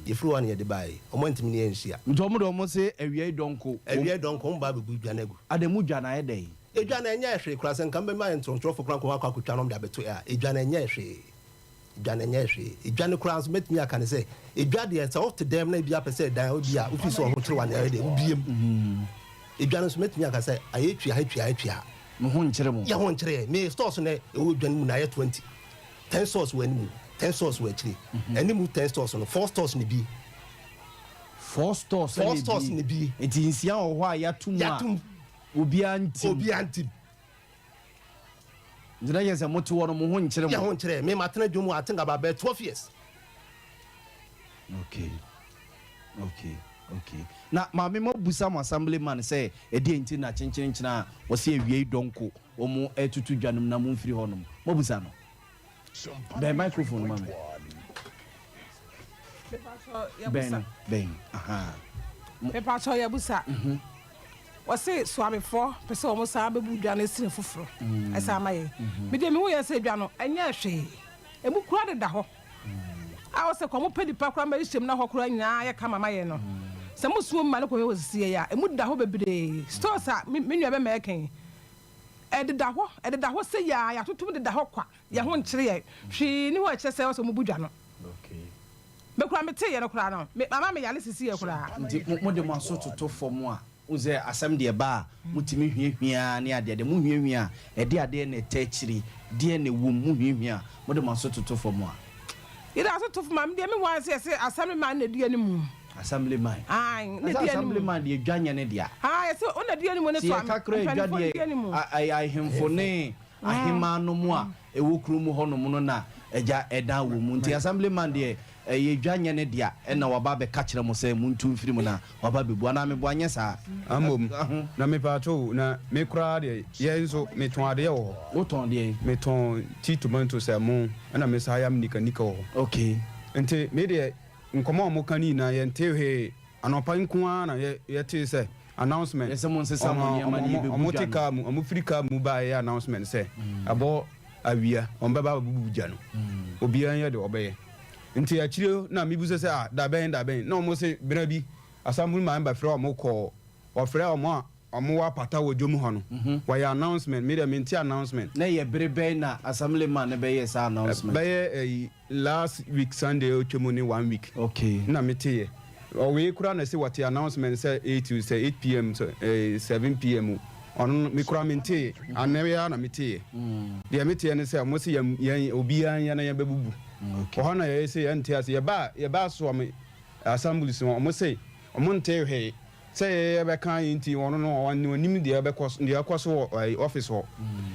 F: yɛfiri hɔ a na yɛde baa yi. Ɔmo antumi ne yɛn nhyia.
B: Nti ɔmo de ɔmo se awia yi dɔnko.
F: Awia dɔnko ɔmo ba abɛbu dwa no agu.
B: Ade mu dwa na ayɛ dɛ?
F: Edwa no ɛnyɛ hwee koraa. Sɛ nka mbɛma yɛ ntorɔntorɔfo koraa nkɔmɔ akɔ akɔtwa no, ɔmo de abɛto a, edwa no ɛnyɛ hwee, edwa no ɛnyɛ hwee. Edwa no koraa nso mɛtumi aka ne sɛ edwa deɛ, sɛ ɔte dɛm na ebi apɛ sɛ ɛdan obi a ofi sɛ ɔho kyerɛ wa na ɛyɛ deɛ wobiem. Edwa no nso mɛtumi aka sɛ ayɛ tua ha, tua ha, tua ha.
B: Mo ho nkyerɛ mo.
F: Yɛ ho nkyerɛ. Me stores no ɛwɔ dwa no mu na ayɛ 20, 10 stores wɔ anim, 10 stores wɔ akyire. Anim 10 stores no, four stores ne bi.
B: Four stores.
F: Four
B: ɛna
F: stores
B: ebie.
F: ne bi.
B: Nti nsia wɔ hɔ a yɛato mu a
F: Yɛatom.
B: Obiara ntim.
F: Obiara ntim.
B: Nti na yɛ sɛ mote hɔ no, mo ho nkyerɛ
F: Yɛ
B: mo.
F: ho nkyerɛ. Me matena dwom mu, I think about bɛɛ 12 years.
B: Okay, na maame, mo busa mo assemblyman sɛ ɛdeɛ nti na kyenkyerenkyene a wɔsɛ awia yi dɔnko wɔn ɛtutu dwa nom na mo mfiri hɔ nom? Mo busa no? Bɛn microphone ma me. Bɛn no, bɛn aha.
H: Mepakyɛw, yɛbusa. Wɔse Suamefoɔ pɛ sɛ wɔn san bɛbu dwa no esini foforɔ ɛsan ama yɛn. Mede mehu yɛn sɛ dwa no ɛnyɛ hwee, emu kura deda hɔ a wɔsɛ kɔ mo pɛ nipa kora ma ɛhyɛm na hɔ kora nyinaa yɛ kama ma yɛn no sɛ mo suo ma no kɔhwɛ wɔ sisi yɛ a emu da hɔ bebree. Stores a me nua bɛma ɛkɛn ɛdeda hɔ, ɛdeda hɔ sɛ yɛ a yɛatotom deda hɔ kwa. Yɛn ho nkyerɛ yɛn hwee ni hɔ a ɛkyerɛ sɛ wɔsɛ wɔn bu dwa no. Mekura mete yɛ no koraa no me mama me yale sisi yɛ koraa.
B: Nti mo de mo aso toto fam a wo sɛ asɛm deɛ ba a motumi hwiahwia ne adeɛ deɛ mo hwiahwia a, ɛde adeɛ na ɛtɛ akyiri deɛ na ɛwɔ mu. Mo hwiahwia a mode mo aso toto fam a.
H: Yɛde aso to fam a, medeɛ me wɔn sɛ yɛsɛ assemblyman na di anim.
B: Assemblyman.
H: Ayi na
B: Ɛsɛ
H: di anim.
B: Assemblyman deɛ, dwa nyɛ ne dea.
H: Ah, yɛsɛ ɔna di anim ne
B: Sɛ
H: so
B: yɛka kora adwa
H: mpanimfoɔ di anim.
B: deɛ, ahemfo ne ahemmaa no mu a ɛwɔ kurom hɔnom no na agya ɛdan wɔ mu. Nti assemblyman deɛ, ɛyɛ dwa nyɛ ne dea, ɛna waba abɛka kyerɛ mo sɛ muntu mfiri mu na waba bɛbu anaa meboa nyɛ saa?
I: Amom na mepaakyɛw, na me koraa deɛ, yɛn nso metɔn adeɛ wɔ hɔ.
B: Wotɔn deɛ?
I: Metɔn tea, tomatoes, ɛmo, ɛna mesa yam nika wɔ hɔ. Nti me deɛ, nkɔmɔ a wɔka ne nyinaa yɛnte hwee. Anɔpa nko ara na yɛtee sɛ announcement.
B: Yɛsɛ mo nsesa mo nneɛma ne yɛbɛbu
I: ɔmo
B: dwa
I: te
B: no.
I: kaa mu, ɔmo firi kaa mu baa yɛ announcement sɛ ɛbɔ awia ɔmo bɛba abɛbubu gya no, obiara nyɛ deɛ ɔbɛyɛ. Nti akyire na mibusa sɛ, ah, dabɛn dabɛn na ɔmo se bena bi assemblyman ba frɛ ɔmo kɔɔ, ɔfrɛ ɔmo a ɔmo wɔ apata wɔ dwom hɔ no, wɔyɛ announcement. Mi deɛ mente announcement.
B: Na yɛ bere bɛn na assemblyman no bɛyɛ saa announcement?
I: Bɛyɛ ɛyi last week Sunday otwa mu ne one week. Na mete yɛ ɔwei kura na sɛ wɔte announcement sɛ 8 sɛ 8 p.m. sɛ 7 p.m. o. Ɔno no me kura mente yɛ anɛ yɛ na mete yɛ deɛ mete yɛ ne sɛ ɔmo sɛ yɛn obiara yɛn na yɛn bɛbubu ɔhɔ na yɛyɛ sɛ yɛn nte ase. Yɛba soɔ assemblies no, ɔmo sɛ ɔmo nte hwee sɛ yɛyɛ bɛka yi. Nti ɔno no ɔno onim deɛ ɛbɛkɔ so, deɛ ɛkɔ so wɔ office hɔ.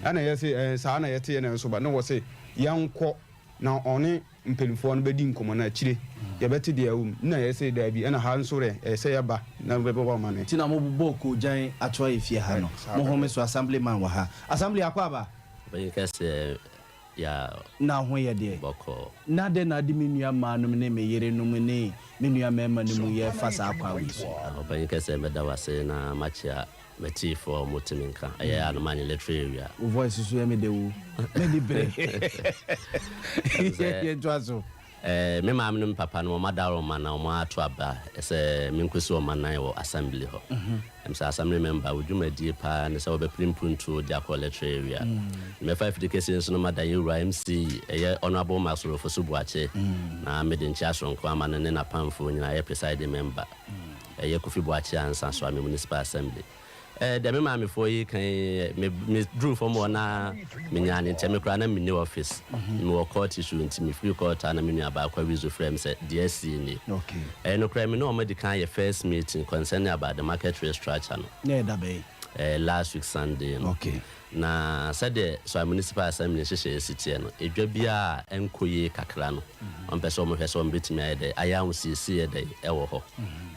I: Ɛna yɛ sɛ saa na yɛte yɛ na nso ba na wɔ sɛ yɛnkɔ. Na ɔne mpanimfoɔ no bɛdi nkɔmmɔ na akyire yɛbɛte deɛ ɛwɔ mu. Nna yɛse daabi, ɛna ha nso dɛ ɛyɛ sɛ yɛba na bɛbɔ amanneɛ.
B: Nti na mo bobɔɔ koogyan atoa yɛ fie ha no.
I: Saa
B: Mo
I: pɛpɛɛpɛ.
B: home so assembly man wɔ ha. Assembly akɔ aba?
J: Ɔpanyin kɛseɛ ya
B: Na ho yɛ deɛ?
J: bɔkɔɔ.
B: Na dɛn na ade me nua mmaa nom ne me yere nom ne me nua mmarima no mu yɛ fa saa kwan wei so yi?
J: Ɔpanyin kɛseɛ mɛda wo ase na makyea M'atiefoɔ a wɔte me nka, ɛyɛ Anomanye Literary Area.
B: Wo voice so yɛ me dɛ o, m'ani bere. Yɛntoa so.
J: Eh, me maame ne me papa no wɔn adaworoma na wɔn ato aba sɛ menkɔsi wɔn anan wɔ assembly hɔ. Ɛm sɛ assembly member, wo dwumadie paa ne sɛ wobɛpere mpuntuo de akɔ Literary Area. Mɛfa afidi kɛseɛ nso no mada yɛn wura MC, ɛyɛ Honourable Maxwell Ofosu Boakye, na mede nkyea soronko ama no ne n'apamfoɔ nyinaa, ɛyɛ presiding member. Ɛyɛ Kofi Boakye Ansah Suame Municipal Assembly. Eh, deɛ me maamefoɔ yi ka yi, me, me duru fam hɔ na menyaa ne nkyɛn, me koraa na menni office. Mewɔ court issue nti mefiri court a na me nua baako Awizo frɛɛ me sɛ deɛ asie nie. Ɛyɛ nokorɛ, me ne wɔn adi kan ayɛ first meeting concerning about the market restructure no.
B: Na ɛyɛ da bɛn?
J: Eh, last week Sunday no. Na sɛdeɛ Suame Municipal Assembly nhyehyɛeɛ si teɛ no, edwa biara a ɛnkɔ yie kakra no, wɔmpɛ sɛ wɔhwɛ sɛ wɔbɛtumi ayɛ dɛn ayɛ ahosiesie dɛn wɔ hɔ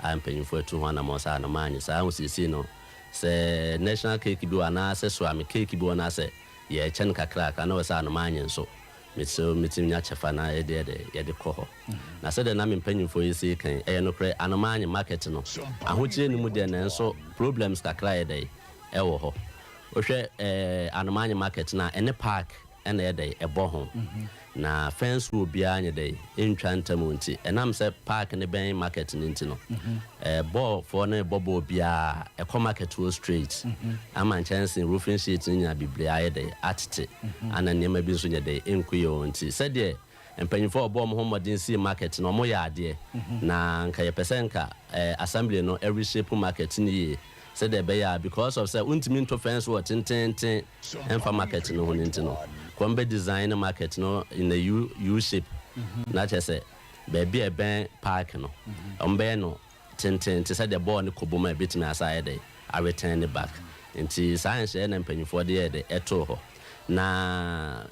J: a mpanyimfoɔ atu ho anammɔn sɛ ano maanye saa ahosiesie no. Sɛ national cake bi wɔ anaasɛ Suame cake bi wɔ na sɛ yɛrekyɛ no kakrakra na wɔ sɛ ano maanye nso, mesrɛ wo mɛtumi nya kyɛfa na yɛde yɛ dɛn yɛde kɔ hɔ. Na sɛdeɛ na me mpanyimfoɔ yi si reka yi, ɛyɛ nokorɛ, ano maanye market no, ahokyerɛ nni mu deɛ nanso problems kakra yɛ dɛn ɛwɔ hɔ. Wohwɛ eh, Anomaanye market no a, ɛne park na ɛyɛ dɛn, ɛbɔ ho. Na fence wall biara nyɛ dɛn, ɛntwa ntam nti, ɛnam sɛ park no bɛn market no nti no, eh, bɔɔl foɔ no rebɔ bɔɔl biara a, ɛkɔ market hɔ straight. Ama nkyɛnse, roofing sheet no nyinaa bebree ayɛ dɛn, atete. Ana nneɛma bi nso nyɛ dɛn, ɛnkɔ yie wɔ hɔ nti, sɛdeɛ mpanyinfoɔ a wɔbɔɔ wɔn ho mmɔden sii market no, wɔyɛ adeɛ. Na nka yɛpɛ sɛ nka eh, assembly no reshape market no yie. Sɛdeɛ ɛbɛyɛ a because of sɛ wontumi nto fence wɔ tenteenten mfa market no ho no nti no, kɔm bɛ design market no in a U, U shape na kyerɛ sɛ baabi a ɛbɛn park no wɔn bɛyɛ no tenten te sɛ deɛ bɔɔl no kɔ bom a ɛbɛtumi asa ayɛ dɛ a return ne back. Nti saa nhyehyɛeɛ na mpanyinfoɔ de yɛɛ dɛ ɛtoo hɔ. Na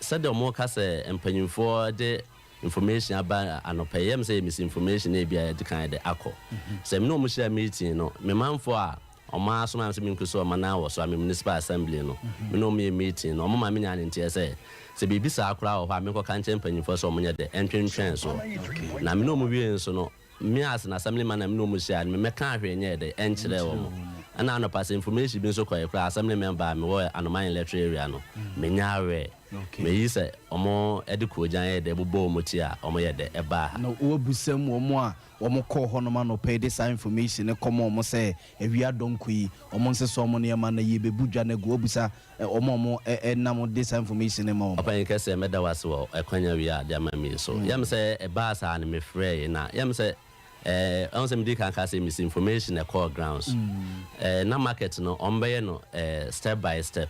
J: sɛdeɛ wɔn ka sɛ mpanyinfoɔ de information aba anɔpa yi, ɛyɛ me sɛ ɛyɛ misinformation na ebia yɛde kan de akɔ. Sɛ me ne wɔn hyia meeting no, me manfoɔ a wɔn asoma me sɛ menkosi wɔn anan wɔ so a me municipal assembly no, me ne wɔn yɛ meeting no, wɔn ma menya ne nteɛ sɛ, sɛ biribi saa koraa wɔ hɔ a menkɔka nkyerɛ mpanyinfoɔ sɛ wɔn nyɛ dɛ, ɛntwentwɛn soɔ. Na me ne wɔn wie nso no, Me as an assemblyman a me ne wɔn hyiae no, me mɛkaa hwee nyɛɛ dɛ ɛnkyerɛɛ wɔn. Ɛna anɔpa sɛ information bi nso kɔeɛ koraa a, assembly member a mewɔ Anomayin electoral area no, mennya aware. Meyi sɛ wɔn de koogyan yɛɛ dɛ bobɔɔ wɔn ti a wɔn yɛ dɛ ɛbaa ha.
B: Na woabusam wɔn a wɔn kɔɔ hɔnom anɔpa yi de saa information no kɔma wɔn sɛ awia dɔnko yi wɔn nsesa wɔn nneɛma na yɛrebɛbu dwa no agu. Woabusa wɔn a wɔn nam de saa information no ma wɔn.
J: Ɔpanyin kɛseɛ mɛda wo ase wɔ ɛkwanya wei a de ama me yi so. Yɛm sɛ ɛbaa saa no me frɛɛe na yɛm sɛ ɛɛ ɔhu sɛ medi kan kaa sɛ misinformation ɛkɔɔ grounds. Ɛɛ na market no wɔn bɛyɛ no ɛɛ step by step.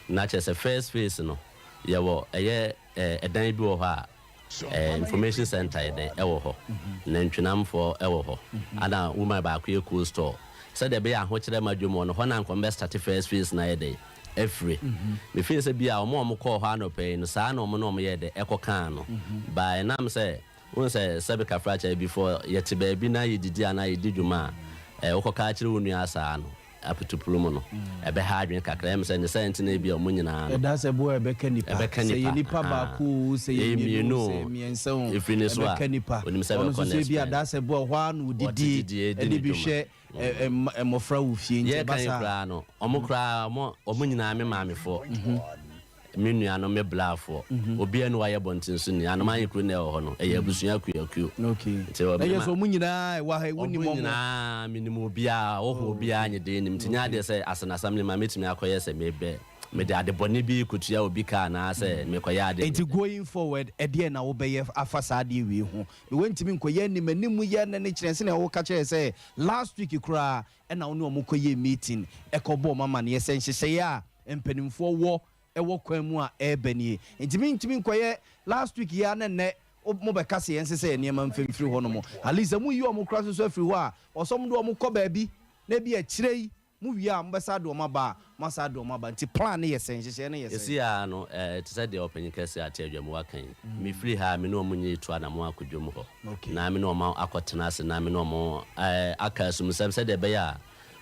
J: Na kyerɛ sɛ first phase no yɛwɔ ɛyɛ ɛɛ ɛdan bi wɔ hɔ a Eh, information center yɛ dɛn ɛwɔ hɔ, nantwinamfoɔ ɛwɔ hɔ, ana woman baako yɛ cold store. Sɛdeɛ ɛbɛyɛ ahokyerɛ ma dwom wɔ no hɔ na nka wɔn bɛ start first phase na ayɛ dɛn afiri. Me feel sɛ bi a wɔn a wɔn kɔɔ hɔ anɔpa yi no saa na wɔn ne wɔn yɛɛ dɛn ɛkɔ kaa no. But ɛnam sɛ wohu sɛ sɛbe kafrakyɛ before yɛte baabi na yɛdidi anaa yɛdi dwuma a, eh, wokɔka akyerɛ wo nua saa no, aputupuru mu no, ɛbɛha adwene kakra. Ɛyɛ me sɛ ne saa nti na ebia wɔn nyinaa no.
B: Ɛda sɛ boa a ɛbɛka nipa.
J: Ɛbɛka
B: Sɛ
J: nipa.
B: ɛyɛ nipa baako oo, sɛ ɛyɛ mmienu oo, sɛ ɛyɛ mmiɛnsa oo,
J: Ɛfiri ne so a,
B: ɛbɛka nipa.
J: onim sɛ
B: Ɔno
J: ɛbɛkɔ
B: nso
J: ne
B: so ebia
J: spɛn.
B: da sɛ boa ɛhɔ ara na
J: Ɔte
B: ɔdidie
J: didie, di
B: ɛde
J: ne
B: bi
J: dwuma.
B: hwɛ mmɔfra wɔ fie nti ɛba
J: Yɛreka yi
B: saa a.
J: koraa no, wɔn koraa, wɔn nyinaa me maamefoɔ. Me nuanom, me brafoɔ, obiara nni hɔ a ɔyɛ bɔnten so ni. Anomaa yɛ kuro na ɛwɔ hɔ no, ɛyɛ abusua akuakuo. Nti wɔ
B: Na
J: me
B: yɛ
J: ma.
B: sɛ wɔn nyinaa ɛwɔ ha yi, wonim
J: Wɔn
B: wɔn?
J: nyinaa, menim obiara, ɔhɔ obiara nye den nim. Nti nyɛ adeɛ sɛ as an assemblyman mɛtumi akɔyɛ sɛ mebɛ, mede ade bɔne bi rekɔtua obi ka anaasɛ merekɔyɛ adeɛ.
B: Nti going forward, ɛdeɛn na wobɛyɛ afa saa adeɛ wei ho? Me wontumi nkɔyɛ anim anim yɛ ne ne kyerɛ sɛnea woka kyerɛɛ sɛ last week koraa ɛna wo ne wɔn kɔyɛɛ meeting ɛkɔbɔɔ wɔn amaneɛ sɛ nhyehyɛeɛ a mpanimfoɔ wɔ wɔ kwan mu a ɛreba nie. Nti mentumi nkɔyɛ last week yi ara na nnɛ mobɛka sɛ yɛnsesa yɛn nneɛma mfa mfiri hɔ nom. At least sɛ moyi wɔn koraa nso afiri hɔ a, ɔsɛ wɔde wɔn kɔ baabi na ebi akyire yi. Mo wie a mobɛsan de wɔn aba a, moasan de wɔn aba. Nti plan no yɛ sɛn? Nhyehyɛeɛ no yɛ sɛn?
J: Seesei ara no, te sɛ deɛ ɔpanyin kɛseɛ a ate adwam aka yi, mefiri ha a, me ne wɔn nyɛ retu anammɔn akɔ dwam hɔ, na me ne wɔn akɔtena ase, na me ne wɔn aka asumsɛm sɛdeɛ ɛbɛyɛ a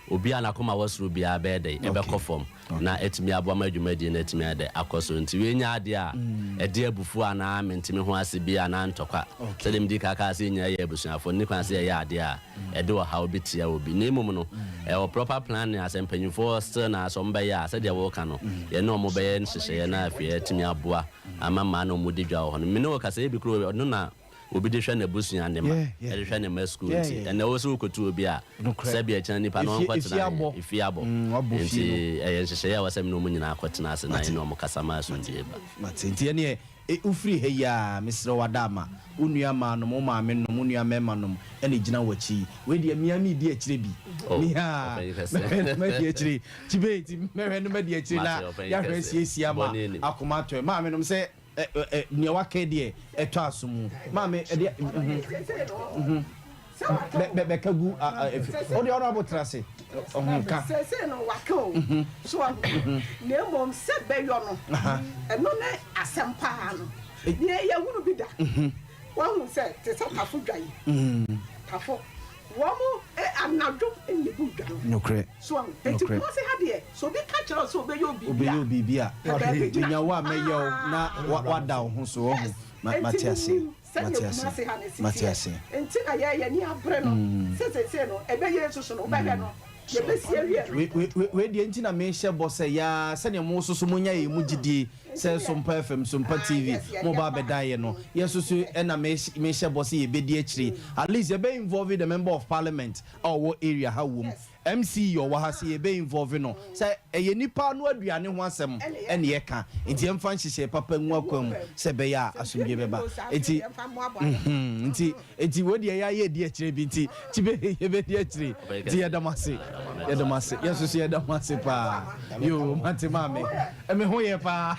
J: obiara a n'akoma wɔ soro biara bɛyɛ dɛn? Ɛbɛkɔ fam, na atumi aboa ma dwumadie no atumi ayɛ dɛn? Akɔ so. Nti wei nyɛ adeɛ a ɛde abufuo anaa mente-me-ho-ase bi anaa ntɔkwa. Sɛdeɛ medii kan kaa sɛ yɛn nyinaa yɛ abusuafoɔ no, ɛnni kwan sɛ yɛyɛ adeɛ a ɛde ɔhaw bi tia obi. Na mmom no, ɛwɔ proper planning a sɛ mpanyinfoɔ still na sɛ wɔbɛyɛ a, sɛdeɛ woreka no, yɛne wɔn bɛyɛ nhyehyɛeɛ na afei atumi aboa ama mmaa na wɔdi dwa wɔ hɔ no. Me ne wo kasa, ebi koraa ɔno na obi de hwɛ n'abusua ne mma, ɛde hwɛ ne mma sukuu nti, ɛnnɛ wo sɛ wokɔtu obi a, sɛbi ɛkyena nipa no ɔnkɔtena he, efie abɔ. Nti ɛyɛ nhyehyɛeɛ a ɛwɔ sɛ me ne wɔn nyinaa kɔtena ase na yɛne wɔn kasa ma asomdwoeɛ ba.
B: Mate. Nti ɛneɛ E Wofiri ha yi a, mesrɛ wo Adaama, wo nua mmaa nom, wo maame nom, wo nua mmarima nom na ɛgyina w'akyi yi. Wei deɛ me ara meredi akyire bi.
J: Oh,
B: Me ara
J: ɔpanyin kɛseɛ.
B: mɛhwɛ na madi akyire. Kyibei nti mɛhwɛ na madi akyire na
J: Mate, ɔpanyin
B: yɛahwɛ
J: kɛseɛ.
B: asiesie ama
J: Bɔne nnim.
B: akoma atɔ yɛn. Maame nom sɛ ɛ ɛ ɛ nea waka yi deɛ ɛtɔ aso mu. Maame ɛdeɛ mhm mhm. Bɛ bɛ bɛka gu a a efi. Wo deɛ honourable tena ase. Ɔho ka.
H: Seesei no waka o, so wahu? Na mmom sɛ bɛyɔ no, ɛno ne asɛm paa no. Nea yɛhunu bi da, wahu sɛ te sɛ Tafo dwa yi, Tafo, wɔn anadwo na ebu dwa no.
B: Nokorɛ.
H: So wahu? Enti
B: Nokorɛ.
H: Kumasi ha deɛ, sɛ obi ka kyerɛ wo sɛ ɔbɛyɛ wo biribi a,
B: Ɔbɛyɛ wo biribi a,
H: pɛ baabi gyina.
B: menya wo a mɛyɛ wo na wada wo ho so, wahu?
H: Yes,
B: Ma
H: enti
B: mate aseɛ.
H: menim. Sɛdeɛ
B: Mate
H: Kumasi
B: aseɛ.
H: ha no si
B: Mate
H: teɛ
B: aseɛ.
H: nti na yɛn yɛn ani abere no sɛ seesei no ɛbɛyɛ nso so no wobɛhwɛ no yɛbɛsi awie no.
B: Wei wei wei wei deɛ nti na mehyɛ bɔ sɛ yaa sɛdeɛ mo nso so monya yɛn mu gyidie sɛ Sompa FM, Sompa TV mo ba abɛdan yɛn no, yɛn nso so ɛna mehyɛ bɔ sɛ yɛbɛdi akyire. At least yɛbɛ involve the member of parliament a ɔwɔ area ha wom. MC yi ɔwɔ ha sɛ yɛbɛ involve no sɛ ɛyɛ nipa ano aduane ho asɛm ɛna yɛka nti yɛmfa nhyehyɛɛ papa ngu akwan mu sɛ ɛbɛyɛ a asomdwie bɛba nti mhm nti nti wei deɛ yɛayɛ adi akyire bi nti kyibe yɛbɛdi akyire nti yɛda mo ase yɛda mo ase yɛn nso so yɛda mo ase paa yoo mate maame me ho yɛ paa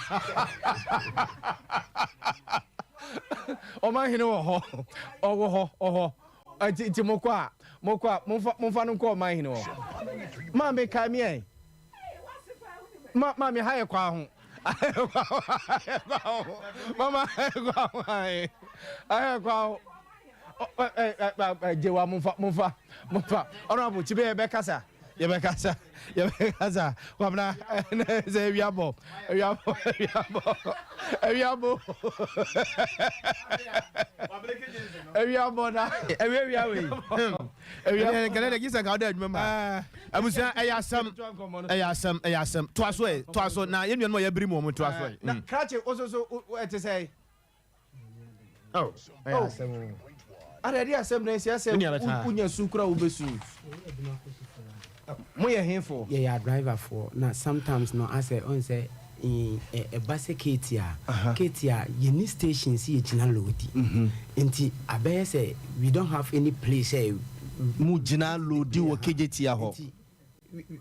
B: ɔmanhene wɔ hɔ ɔwɔ hɔ ɔhɔ Nti nti mokɔ a mokɔ a momfa momfa no nkɔ ɔman hene hɔ. Maame kae me ɛ. Ma maame ha yɛ kwa ho. Ha yɛ kwa ho ha yɛ kwa ho. Mama ha yɛ kwa ho ae. Ha yɛ kwa ho. Ɛ ɛ ɛ gyewa momfa momfa momfa. Honorable Chibe yɛbɛkasa. Yɛbɛkasa, yɛbɛkasa. Kwabena, sɛ awia bɔ, awia bɔ, awia bɔ, awia bɔ. Awia bɔ na.
A: Awia awia wei. Awia bɔ. Nkɛlɛ de gisa nka ɔda adwuma mu ha. Abusua ɛyɛ asɛm, ɛyɛ asɛm, ɛyɛ asɛm. Toa so ɛ, toa so na yɛn nuanom a yɛabiri mu wɔn toa so ɛ.
B: Na krakye wososo ɛte sɛ.
A: Oh, ɛyɛ asɛm o.
B: Ada ɛde asɛm na ɛsi asɛ wonya su kura wobɛsu. Mo yɛ hefoɔ?
K: Yɛyɛ adriverfoɔ na sometimes no asɛ ɔn sɛ ɛba sɛ Katie a Katie a yɛnni station sɛ yɛgyina loadi nti abɛyɛ sɛ we don't have any place sɛ.
B: Mo gyina loadi wɔ Kejetia hɔ.
K: Nti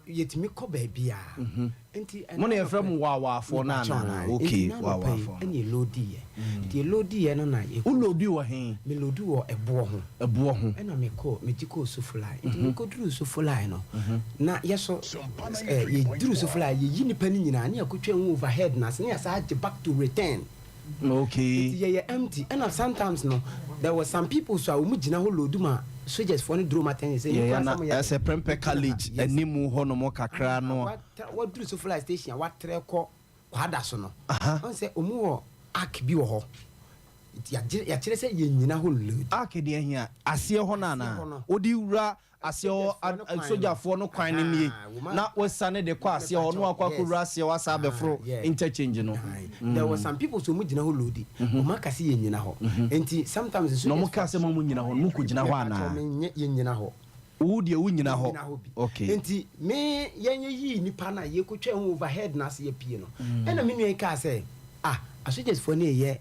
K: Yɛtumi kɔ baabiara. Nti ɛna
B: Mo na yɛfrɛ
K: anɔpa
B: mo waawaafoɔ no
K: Mepakyɛw
B: anaa?
K: ae.
B: Okay,
K: Nti na anɔpa yi
B: waawaafoɔ no.
K: ɛna yɛloadiiɛ. Nti yɛloadiiɛ no na yɛkɔ.
B: Wo loadi wɔ he?
K: Me loadi wɔ ɛboɔ ho.
B: Ɛboɔ ho.
K: Ɛna mekɔɔ, megye kɔɔ Sofolai. Nti mekɔduruu Sofolai no, na yɛso ɛ, yɛduruu Sofolai, yɛyi nnipa no nyinaa ne yɛkɔtwaa mu overhead no ase ne yɛasan agye back to return.
B: Okay.
K: Nti yɛyɛ empty ɛna sometimes no there was some people so a wɔn gyina hɔ load ma soldiers foɔ no duro ma attention sɛ
B: Yeah,
K: nipa
B: na
K: sɛ mo yɛ
B: ɛsɛ Prempeh College animu hɔ nom kakra no.
K: Waduru Sofla station a watrɛ kɔ Kwada so no. Ɔn sɛ wɔn wɔ arc bi wɔ hɔ. Nti yɛakyerɛ sɛ yɛn nyina hɔ load.
B: Arc deɛ hia aseɛ hɔ no anaa? Wode wura Aseɛ hɔ, sogyafoɔ no kwan no nie, na wosiane de kɔ aseɛ hɔ, na wakɔ akɔwura aseɛ hɔ asan abɛforo interchange no.
K: There were some people so wɔn gyina hɔ loadi, wɔn aka sɛ yɛn nyina hɔ, nti sometimes nso.
B: Na wɔn kaa sɛ mo mo nyina hɔ no, mo kɔ gyina hɔ anaa?
K: Mepakyɛw me yɛn nyina hɔ.
B: Wo deɛ wo nyina hɔ?
K: Yɛn nyina hɔ bi.
B: Okay.
K: Nti me yɛn yɛ yii nipa no a yɛ kɔ twaa ho overhead no ase yɛ pie no, ɛna me nua yi kaa sɛ ah asogyafoɔ no yɛ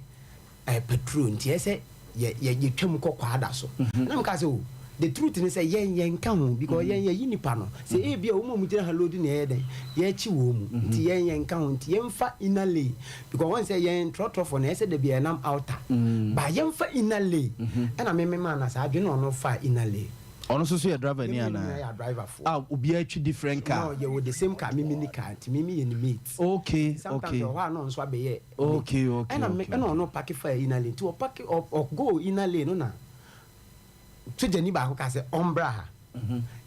K: ɛyɛ patrol nti ɛyɛ sɛ yɛ yɛ yɛtwam kɔ kwaada so na meka sɛ o the truth ne sɛ yɛn yɛn nka ho because yɛn yɛyi nipa no sɛ ebi a wɔn a wɔgyina ha load na yɛyɛ dɛn yɛkyi wɔn mu nti yɛn yɛn nka ho nti yɛnfa inner lane because wɔn sɛ yɛn trɔtrɔfo no ɛyɛ sɛ dabi yɛnam outer ba yɛnfa inner lane ɛna me me maa na saa adwene na ɔno fa inner lane.
B: Ɔno nso so yɛ driver ni
K: Yɛn mmienu
B: anaa?
K: nyinaa yɛ adriverfoɔ.
B: A obiara twi different car.
K: No, yɛwɔ the same car, me me ni car nti me me yɛ ne mate.
B: Okay,
K: Sometimes
B: okay.
K: ɔwɔ hɔ a na ɔno nso abɛyɛ mate.
B: Okay, okay,
K: Ɛna me
B: okay.
K: ɛna ɔno parke faa inner lane nti ɔparke ɔ ɔ go inner lane no na sogyani baako kaa sɛ ɔmbra ha.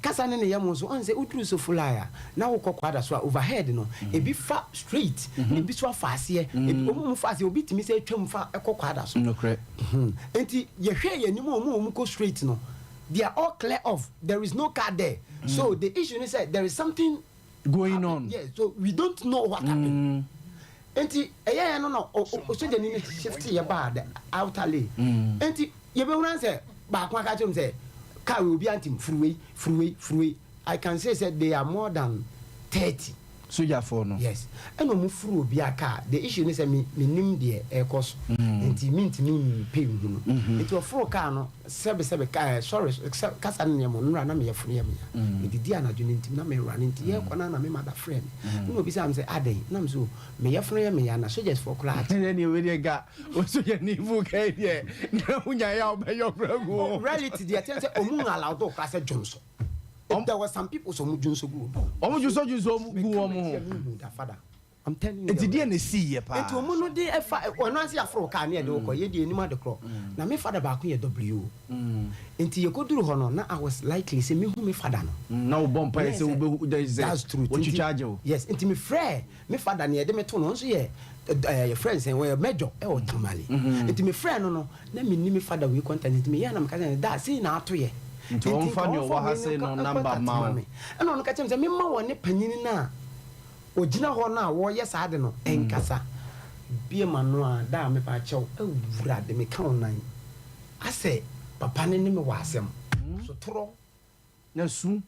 K: Kasa ne ne yam nso ɔn sɛ woduru Sofolai a na wokɔ Kwada so a overhead no ebi fa straight na ebi nso afa aseɛ. Ebi wɔn a wɔfa aseɛ obi tumi sɛ twam fa kɔ Kwada so.
B: Nokorɛ.
K: Nti yɛhwɛɛ yɛn anim a wɔn a wɔkɔ straight no they are all clear off there is no car there so the issue ne sɛ there is something
B: going on.
K: Yes so we don't know what happened. Nti ɛyɛɛ no na osogyani no shift yɛ baa the outer lane. Nti yɛbɛhunu sɛ baako aka kyerɛ mu sɛ car wei obi antim firi wei firi wei firi wei I can say sɛ they are more than 30.
B: Sogyafoɔ no.
K: Yes ɛna ɔmo firi obi a car the issue ne sɛ me menim deɛ ɛrekɔ so nti mentumi mpɛ nhunu nti ɔforo car no sɛbe sɛbe ka eh, sorry sɛ kasa no nneɛma nnora na meyɛ foro yɛ meya medidi anadwo no nti na mewura no nti yɛrekɔ no na me mada frɛ me na obisa me sɛ adɛn na me so meyɛ foro yɛ meya na soldiers foɔ koraa ate.
B: Ɛnɛ deɛ wei deɛ nka wo sogyani fu kai deɛ na wonyaeɛ a wobɛyɛ ɔbrɛ gu
K: Oh, reality deɛ ɛteɛ sɛ ɔmu allowed koraa sɛ dwonso. There was some people so ɔmu dwonso gu wɔn.
B: Ɔmu dwonso dwonso gu wɔn ho.
K: Father, I'm telling you.
B: Nti deɛ na esi yɛ paa.
K: Nti ɔmu no de ɛfa ɔno ase aforo kaa ne yɛde wokɔ yɛ deɛ anim ade korɔ na me father baako yɛ W. Nti yɛkɔduru hɔ no na I was likely sɛ mehu me father no.
B: Na wobɔ mpaeɛ sɛ wobɛhu dɛ sɛ
K: That's true.
B: wɔtwitwa agye wo.
K: Yes, nti mefrɛ me father ne yɛde me to no ɔno nso yɛ ɛɛ yɛfrɛ no sɛn wɔyɛ major ɛwɔ Tamale. Nti mefrɛ no no na menni me father wei contact nti meyɛɛ na meka sɛ da sei na ato yɛ.
B: Nti ɔmfa nea ɔwɔ ha sei no number ma wo.
K: Ɛna ɔno ka kyerɛ me sɛ memma wɔ ne panyini no a ɔgyina hɔ no a wɔyɛ saa ade no nkasa. Bie m'ano a da a mepa kyɛw awurade meka wo nan asɛ papa no ne me wɔ asɛm sotorɔ.
B: Na su.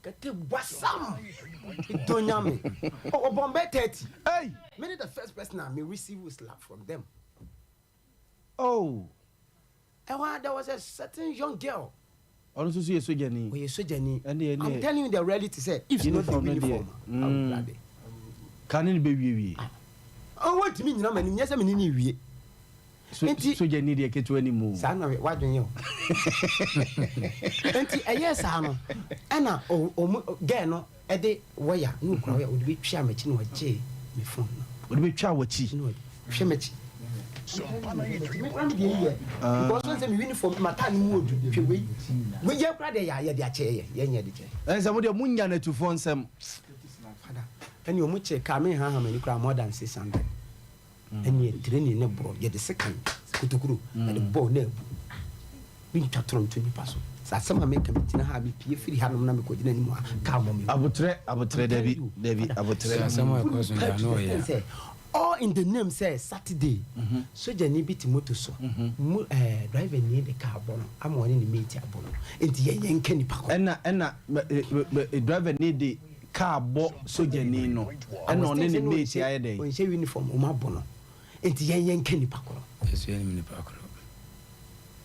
K: Kete wasam dɔ nyame oh ɔbɔn bɛ 30.
B: Hey!
K: Me ne the first person a me receive slap from them.
B: Oh.
K: Ɛhɔ a there was a certain young girl.
B: Ɔno nso so yɛ sogyani.
K: Ɔyɛ sogyani.
B: Ɛne ɛne.
K: I'm telling you the reality sɛ if not the
B: Uniform no deɛ.
K: uniform awurade.
B: Ka ne ne bɛwiewie.
K: Ah, wɔntumi nyina m'anim nyɛ sɛ me ne ne wie.
B: Nti sogyani deɛ ketewa ni mu.
K: Saa na wadwen yɛ o. Nti ɛyɛ saa no ɛna ɔmu girl no ɛde wɔya ne okura wɔya ɔde bɛtwa m'akyi na ɔgye me phone no.
B: Ɔde bɛtwa w'akyi.
K: Na ɔhwɛ m'akyi. Me kura me deɛ yɛ because wɔn sɛ me uniform mata ne mu odu hwɛ wei wei yɛ kura deɛ yɛ yɛde akyɛ yɛ yɛ nyɛ de kyɛ.
B: Ɛn sɛ mo deɛ mo nya n'atufoɔ nsɛm.
K: Fada ɛni ɔmo kyɛ kaa me ha ha m'ani kura more than 600 ɛni training ne borɔ yɛde sekan kotokuro yɛde bɔɔl na ebu mi ntwa toro nto nipa so sɛ asɛm a meka megyina ha mepie firi hanom na mekɔgyina anim a kaa mɔ me.
B: Abotrɛ abotrɛ dabi dabi abotrɛ.
L: Asɛm a ɛkɔ so deɛ ano ɔyɛ.
K: Sɛ all in the name sɛ Saturday sogyani bi te moto so mu driver ni de kaa bɔ no ama ɔne ne mate abɔ no nti yɛn yɛn nka nipa kɔ.
B: Ɛna ɛna driver ni de kaa bɔ sogyani no ɛna ɔne ne mate ayɛ dɛ.
K: Ɔnhyɛ uniform ɔmo abɔ no nti yɛn yɛn nka nipa korɔ.
L: Ɛso yɛn nim nipa korɔ.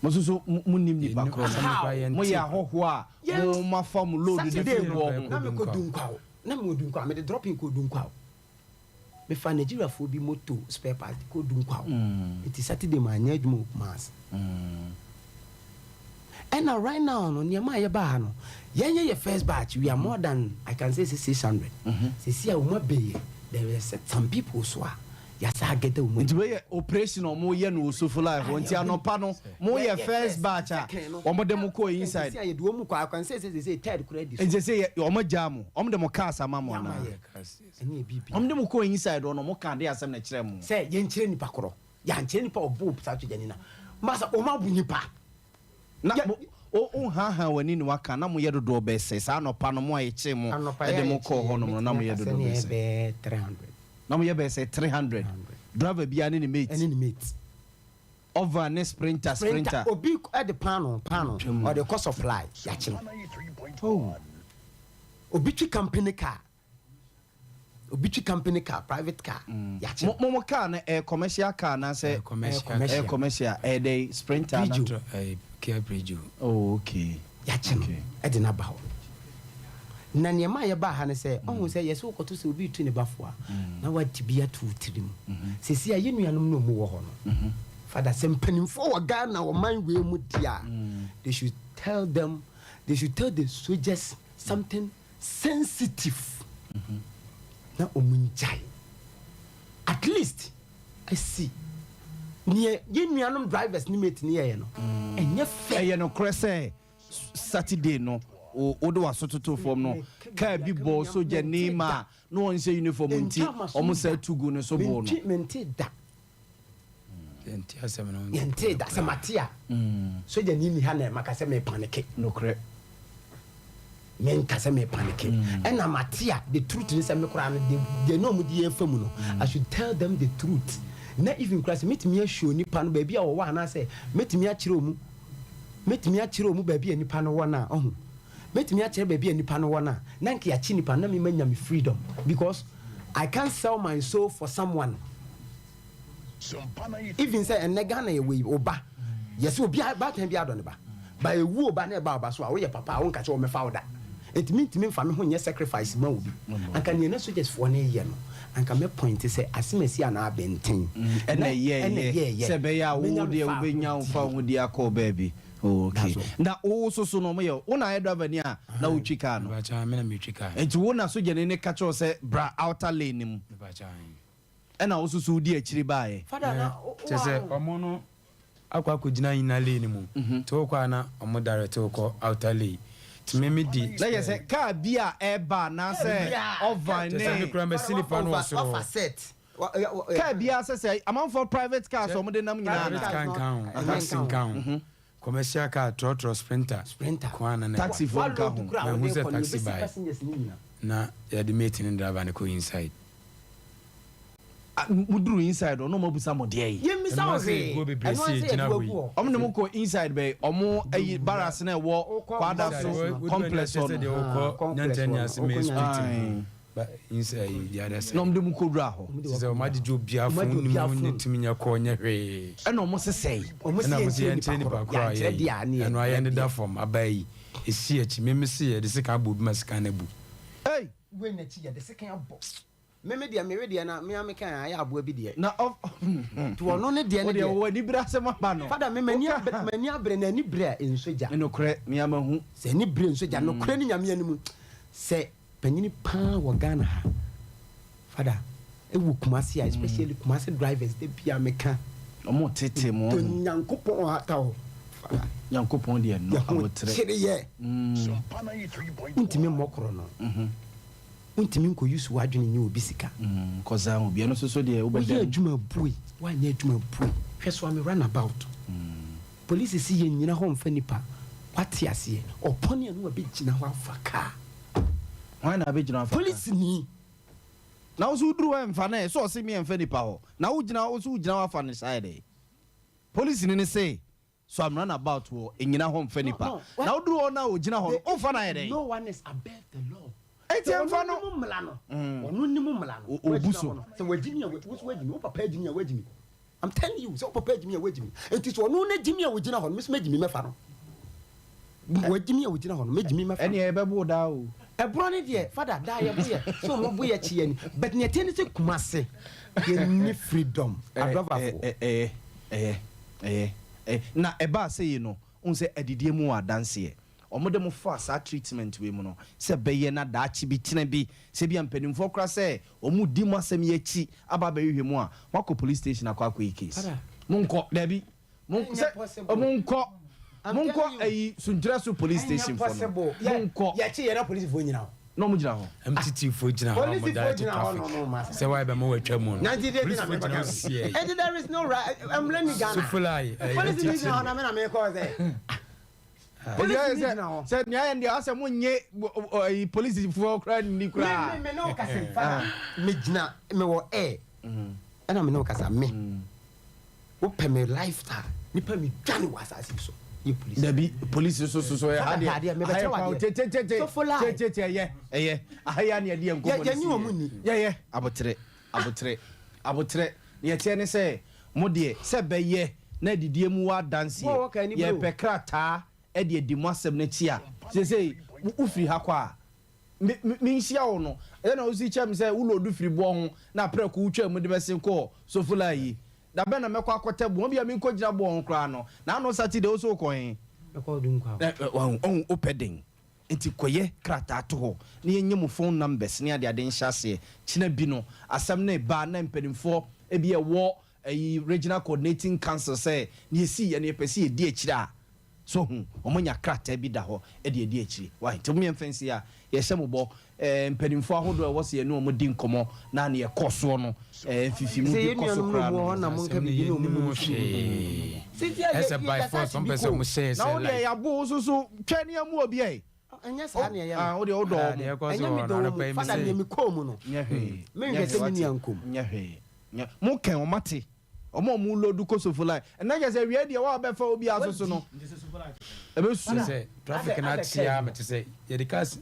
B: Mo nso so mo nim nipa korɔ mo yɛ ahɔhoɔ a mo ma fa mo load de fi wɔ
K: mo. Na mi kɔ Dunkwa na mi wɔ Dunkwa mi de dropping kɔ Dunkwa mi fa Nigeriafoɔ bi moto spare part kɔ Dunkwa nti Saturday ma anya adwuma wɔ Kumasi. Ɛna right now no nneɛma a yɛbaa ha no yɛn yɛ yɛ first batch, we are more than I can say 600 sisi a wɔn abɛyɛ there is some people so a yasa agɛdɛ wɔn.
B: Nti wei yɛ operation a wɔn yɛ no wɔ Sofoline hɔ nti anɔpa no mo yɛ first batch a wɔn de mo kɔ inside.
K: Sisi a yɛde wɔn kɔ I can say say say third kura di so.
B: Nti sɛ yɛ wɔn gya mo wɔn de mo cars ama mo ana.
K: Ɛne yɛ bibi.
B: Wɔn de mo kɔ inside hɔ no mo ka de asɛm na kyerɛ mo.
K: Sɛ yɛn kyerɛ nipa korɔ yɛn kyerɛ nipa ɔbɔ saa sogyani na masa wɔn abu nipa.
B: Na mo o ha ha w'ani na waka na mo yɛ dodoɔ bɛsɛ saa anɔpa no mo a yɛkyee mo ɛde mo kɔɔ hɔ nom no na mo yɛ dodoɔ bɛsɛ.
K: Bɛɛ 300.
B: Na mo yɛ bɛsɛ 300 driver biara ne ne mate.
K: Ɛne ne mate.
B: Ɔva ne sprinter sprinter.
K: Obi ɛde paano paano ɔde kɔ supply yakye no.
B: Oh.
K: Obi twi company car. Obi twi company car private car yakye no.
B: Mo mo car no ɛyɛ commercial car na sɛ.
L: Commercial.
B: Ɛyɛ commercial ɛyɛ dɛ sprinter na.
L: Ɛyɛ Kia Bridge.
B: Oh okay.
K: Yakye no ɛde n'aba hɔ. Na nneɛma a yɛbaa ha ne sɛ ɔhu sɛ yɛsɛ wokɔto sɛ obi tu ne bafo a na wate bi ato wo tiri mu. Sɛsi a yɛ nuanom no ɔmu wɔ hɔ no fada sɛ mpanimfoɔ wɔ Ghana ɔman wei mu di a they should tell them. They should tell the soldiers something sensitive na ɔmo ngyae. At least asi neɛ yɛn nuanom drivers ne mate ne yɛyɛ no ɛnyɛ fɛ.
B: Ɛyɛ nokorɛ sɛ Saturday no wode w'aso totoo fam no kaa bi bɔɔ sogyani ma na ɔnhyɛ uniform nti wɔn san tu guu ne so boo no?
K: Mentee da. Yɛntee da. Sɛ mate a, sogyani nni ha na maka sɛ mepaneke.
B: Nokorɛ.
K: Menka sɛ mepaneke. Ɛna mate a, the truth ne sɛ me koraa no, deɛ na wɔde yɛn fa mu no, I should tell them the truth. Na even koraa sɛ mɛtumi ashow nipa no baabi a wɔwɔ anaasɛ mɛtumi akyerɛ wɔn, mɛtumi akyerɛ wɔn baabi a nipa no wɔ no a, ɔho. Mɛtumi akyerɛ baabi a nipa no wɔ no a, na nka yɛakye nipa no na me manya me freedom because I can't sell my soul for someone. Even sɛ ɛnnɛ Ghana yɛwɔ yi, wo ba, yɛsɛ obi baatan bi adɔ ne ba, ba ewu wo ba na ɛba wo ba so a, woyɛ papa a wonka sɛ wɔmmɛfa wo da. Nti mentumi mfa me ho nyɛ sacrifice ma obi. Anka nea na soldiers foɔ no reyɛ no, anka mɛ point sɛ asemasi anaa abɛnten
B: na
K: ɛna ɛyɛɛyɛ.
B: Sɛ ɛbɛyɛ a wo
K: Mɛnya me
B: deɛ
K: fa
B: wobɛnya wo
K: ahodie.
B: fa ahodie akɔ baabi. Oh, okay.
K: That's all.
B: Na wo soso no ɔmo yɛ wo na ayɛ driver ni a na wotwi car no?
L: Mepakyɛ me na metwi car.
B: Nti wo na sogyani no ka kyerɛ wo sɛ bra outer lane no mu?
L: Mepakyɛ ahe.
B: Ɛna wo soso wodi akyiri baeɛ?
K: Father na wo
L: Kyerɛ sɛ ɔmo no akɔ akɔgyina inner lane no mu nti wokɔ a na ɔmo direct wo kɔ outer lane nti me me di.
B: Na kyerɛ sɛ car bi a ɛreba anaasɛ ovan
L: Kyerɛ sɛ
B: ne.
L: me koraa masi nipa no wɔ soro hɔ.
B: Car biara sɛ sɛ amanfoɔ private cars a wɔde nam nyinaa
L: Private
B: anaa?
L: car nka ho, taxi nka ho, commercial car, trɔtrɔ, sprinter, ko ara na na.
B: Taxi foɔ nka ho.
L: Manhu sɛ taxi baeɛ na yɛde mate ne driver no kɔ inside.
B: Ah, moduru inside hɔ na wɔn abusa mo deɛ yi?
K: Yɛmmisa wo
L: Ɛno ara sɛ
K: hwee,
L: yɛguo bebree
K: ɛno
L: sɛ
K: ara sɛ
L: yɛgyina
K: yɛde
L: hɔ
K: wo
L: yi.
K: agu hɔ.
B: Wɔn de mo kɔ inside bɛyi, wɔn ayi barracks no a ɛwɔ Kwadaso complex hɔ
L: Sɛ deɛ
B: no.
L: wokɔ
K: Complex
L: Nyankyɛ
K: hɔ no,
L: Niase main
K: wokɔ
L: street
B: Aye.
L: no. Ba inside ayi the other side.
B: Na wɔn de mo kɔ wura hɔ.
L: Te sɛ wɔn agyegye obiara
K: Wɔn
L: phone
K: agye
L: nim
K: obiara
L: wɔn
K: phone.
L: ntumi nyɛ call nyɛ hwee.
B: Ɛna wɔn sesɛe.
K: Wɔn
L: Ɛna
K: se
L: wɔn se
K: yɛnkyerɛ
L: yɛnkyerɛ
K: nipa
L: nipa
K: korɔ,
L: korɔ a
K: yɛankyerɛ
L: yɛyi.
K: deɛ a ne
L: Ɛno a
K: yɛ
L: yɛn deda
K: deɛ.
L: fam aba yi esi akyi me me se yɛde sekan abɔ obi ma sekan no abu.
B: Ei!
K: Wei n'akyi yɛde sekan abɔ. Me me deɛ me we deɛ na me a me kan ayɛ aboa bi deɛ.
B: Na ɔ
K: Nti ɔno ne deɛ ne
B: Wo deɛ
K: deɛ.
B: wowɔ anibere asɛm aba no.
K: Father me m'ani
B: Woka
K: abere m'ani abere na ani bere a nsɔ gya.
B: Nokorɛ me a mahu.
K: Sɛ ani bere nsɔ gya nokorɛ ne Nyame anim sɛ panyini paa wɔ Ghana ha Father ɛwɔ Kumasi a especially Kumasi drivers da biaa me ka.
B: Ɔmo tete mo
K: Dɔ
B: ho.
K: Nyankopɔn ɔhata hɔ Father.
B: Nyankopɔn deɛ no
K: Yɛ ho
B: aboterɛ.
K: kyere yɛ. Wontumi mmɔ korɔ no. Wontumi nkɔ use w'adwene nyɛ obi sika.
B: Kɔsaa obi ɛno nso so deɛ wobɛda
K: Woyɛ
B: mu.
K: adwuma bue, woanyɛ adwuma bue. Hwɛ soa me run about. Police se yɛn nyina hɔ nfa nipa, wate aseɛ. Ɔpɔne a na wabɛgyina hɔ afa car.
B: Hwan na abɛgyina hɔ afa car?
K: Police ni.
B: Na wo nso woduru hɔ ɛnfa no ɛ, sɛ ɔse me ɛnfa nipa hɔ, na wogyina wo nso wogyina hɔ afa no saa yɛ dɛn? Police ni no se So I'm run about wɔ nnyina hɔ mfa nipa. Na woduru hɔ no a ogyina hɔ no, womfa no ayɛ dɛn?
K: No one is above the law.
B: Enti
K: Sɛ
B: ɛmfa
K: ɔno
B: no.
K: nim mmara no, ɔno nim mmara no.
B: Obu
K: Wagyina
B: so.
K: hɔ no, sɛ wagyimi a, wo nso wagyimi. Wo papa agyimi a, wagyimi. I'm telling you, sɛ wo papa agyimi a, wagyimi. Enti sɛ ɔno n'agyimi a ogyina hɔ no, me nso mɛgyimi mɛfa no. Wagyimi a ogyina hɔ no, mɛgyimi mɛfa no.
B: Ɛnneɛ yɛbɛbo wo daa o.
K: Ɛborɔ no deɛ, father, daa yɛbo yɛ, sɛ ɔmo bo yɛ kye yɛn ni. But nea ɛteɛ ne sɛ Kumasi, yɛnni freedom, adrɔvafoɔ.
B: Ɛyɛ, ɛyɛ, ɛyɛ, ɛyɛ. Na ɛbaa sɛ yei no, wohu sɛ adidie mu wɔ adanseɛ. Wɔde mo faa saa treatment wei mu no, sɛ ɛbɛyɛ na daakye bi, kyena bi, sɛ ebia mpanimfoɔ koraa sɛ wɔredi mo asɛm yi akyi aba abɛhwehwɛ mu a, moakɔ police station akɔ akɔyi case.
K: Father.
B: Monkɔ, dabi. Mo
K: Ɛnyɛ
B: sɛ
K: possible.
B: monkɔ
K: I'm
B: monkɔ
K: telling you.
B: ayi sunkyerɛ so police
K: Ɛnyɛ
B: station fo no
K: possible. Yɛ
B: monkɔ
K: yɛkye yɛn na polisifoɔ nyina hɔ.
B: na ɔmo gyina hɔ.
L: MTT foɔ gyina hɔ a wɔn direct
K: Polisifoɔ gyina hɔ
L: traffic
K: no no ma.
L: sɛ wayɛ bɛma watwa mu no.
K: Nanti deɛ gyina
L: Polisifoɔ
K: mebɛka
L: gyina hɔ
K: no.
L: sisiɛ yi.
K: Ɛnti there is no right mmra ni Ghana.
L: Sofolae ɛyɛ
K: Polisi ni
L: MTT
K: gyina hɔ
L: no.
K: na me na mekɔ sɛ.
B: Ɛdi
K: Polisi
B: ayɛ
K: ni
B: sɛ
K: gyina hɔ.
B: sɛ nea ayɛ no deɛ asɛ mo nye ayi polisifoɔ koraa nni
K: Me
B: koraa.
K: me me ne wo kasa yi father me gyina me wɔ air ɛna me ne wo kasa me. Wo pɛ me lifestyle nipa mi dwane wɔ asase yi so yɛ police.
B: Dabi police so so so ɛha deɛ
K: adeɛ mebɛkyerɛ
B: aha yɛ
K: wadeɛ
B: tete
K: sofo lie
B: tete ɛyɛ ɛyɛ aha yɛ ani ɛdeɛ nkɔmɔ
K: yɛ ni wɔn ni
B: yɛyɛ abotere abotere abotere deɛ ɛteɛ ne sɛ mo deɛ sɛ bɛyɛ na adidie mu wɔ adanseɛ yɛpɛ krataa ɛde adi mo asɛm no akyi a seesei wofiri ha kɔ a Me, me, menhyia wo no, ɛdɛn na wosi kyerɛ me sɛ wo loodu firi boɔ ho na prɛko wotwaa mu de bɛsen kɔɔ Sofola yi? Da bɛn na mɛkɔ akɔtɛ boɔ? Ebia menkɔgyina boɔ ho koraa no. Naano Saturday wo so wokɔ he?
K: Mɛkɔ Dunkwa.
B: Wahu, ɔhu, wopɛ den. Nti kɔyɛ krataa to hɔ na yɛnyɛ mo phone numbers ne adeade nhyɛ aseɛ. Kyena bi no, asɛm no reba na mpanimfoɔ ebi ɛwɔ ɛyi Regional Coordinating Council sɛ nea ɛsiiɛ no yɛpɛ sɛ yɛdi akyire a, so hu, wɔanya krataa bi da hɔ de adi akyire. Wai, nti mommyɛ mfa nsi ha, yɛhyɛ mo bɔ, ɛɛ mpanimfoɔ ahodoɔ a ɛwɔ sɛ yɛne wɔn di nkɔmmɔ na nea ɛkɔ soɔ no, ɛɛ mfifimu
K: Sɛ
B: bi
K: yɛn
B: kɔ so
K: nuanom no
B: koraa
K: mu wɔ
B: no.
K: hɔ na monka
L: Asɛm no
K: biribi na wɔn
L: yɛnnim
K: mu
L: ho
K: mfiri mu.
L: hwee.
K: Sisi a
L: Ɛsɛ
K: yɛ
L: by
K: yɛ
L: force
K: asase
L: wɔn
K: bi
L: pɛ sɛ
K: kɔ.
L: wɔn hyɛ
B: Na
L: sɛ
B: wo deɛ
L: like.
B: yɛabo wo so so twɛn ne amu obi ɛ.
K: Ɛnyɛ saa na ɛyɛ
B: Ah,
K: no.
B: wo deɛ wodɔ
L: Ah,
B: wɔn.
L: deɛ ɛkɔ so
K: Ɛnyɛ
L: wɔ
K: me
L: hɔ
K: dɔ
L: no
K: wɔn
L: anɔpa
K: mu.
L: yi me
K: Fada
L: se.
K: deɛ mekɔɔ mu no.
B: Nyɛ hwee.
K: Menhwɛ
B: Nyɛ
K: sɛ
B: hwee
K: me
B: wate.
K: nua nkɔ mu.
B: Nyɛ hwee. Nyɛ mo kɛn wɔn ate. Wɔn a wɔn load Kosovo line. Ɛnna kyerɛ sɛ awia deɛ wɔn a bɛfa obi aso so no. Ɛbɛsu.
L: Kyerɛ sɛ traffic no akye ara mete sɛ yɛde cars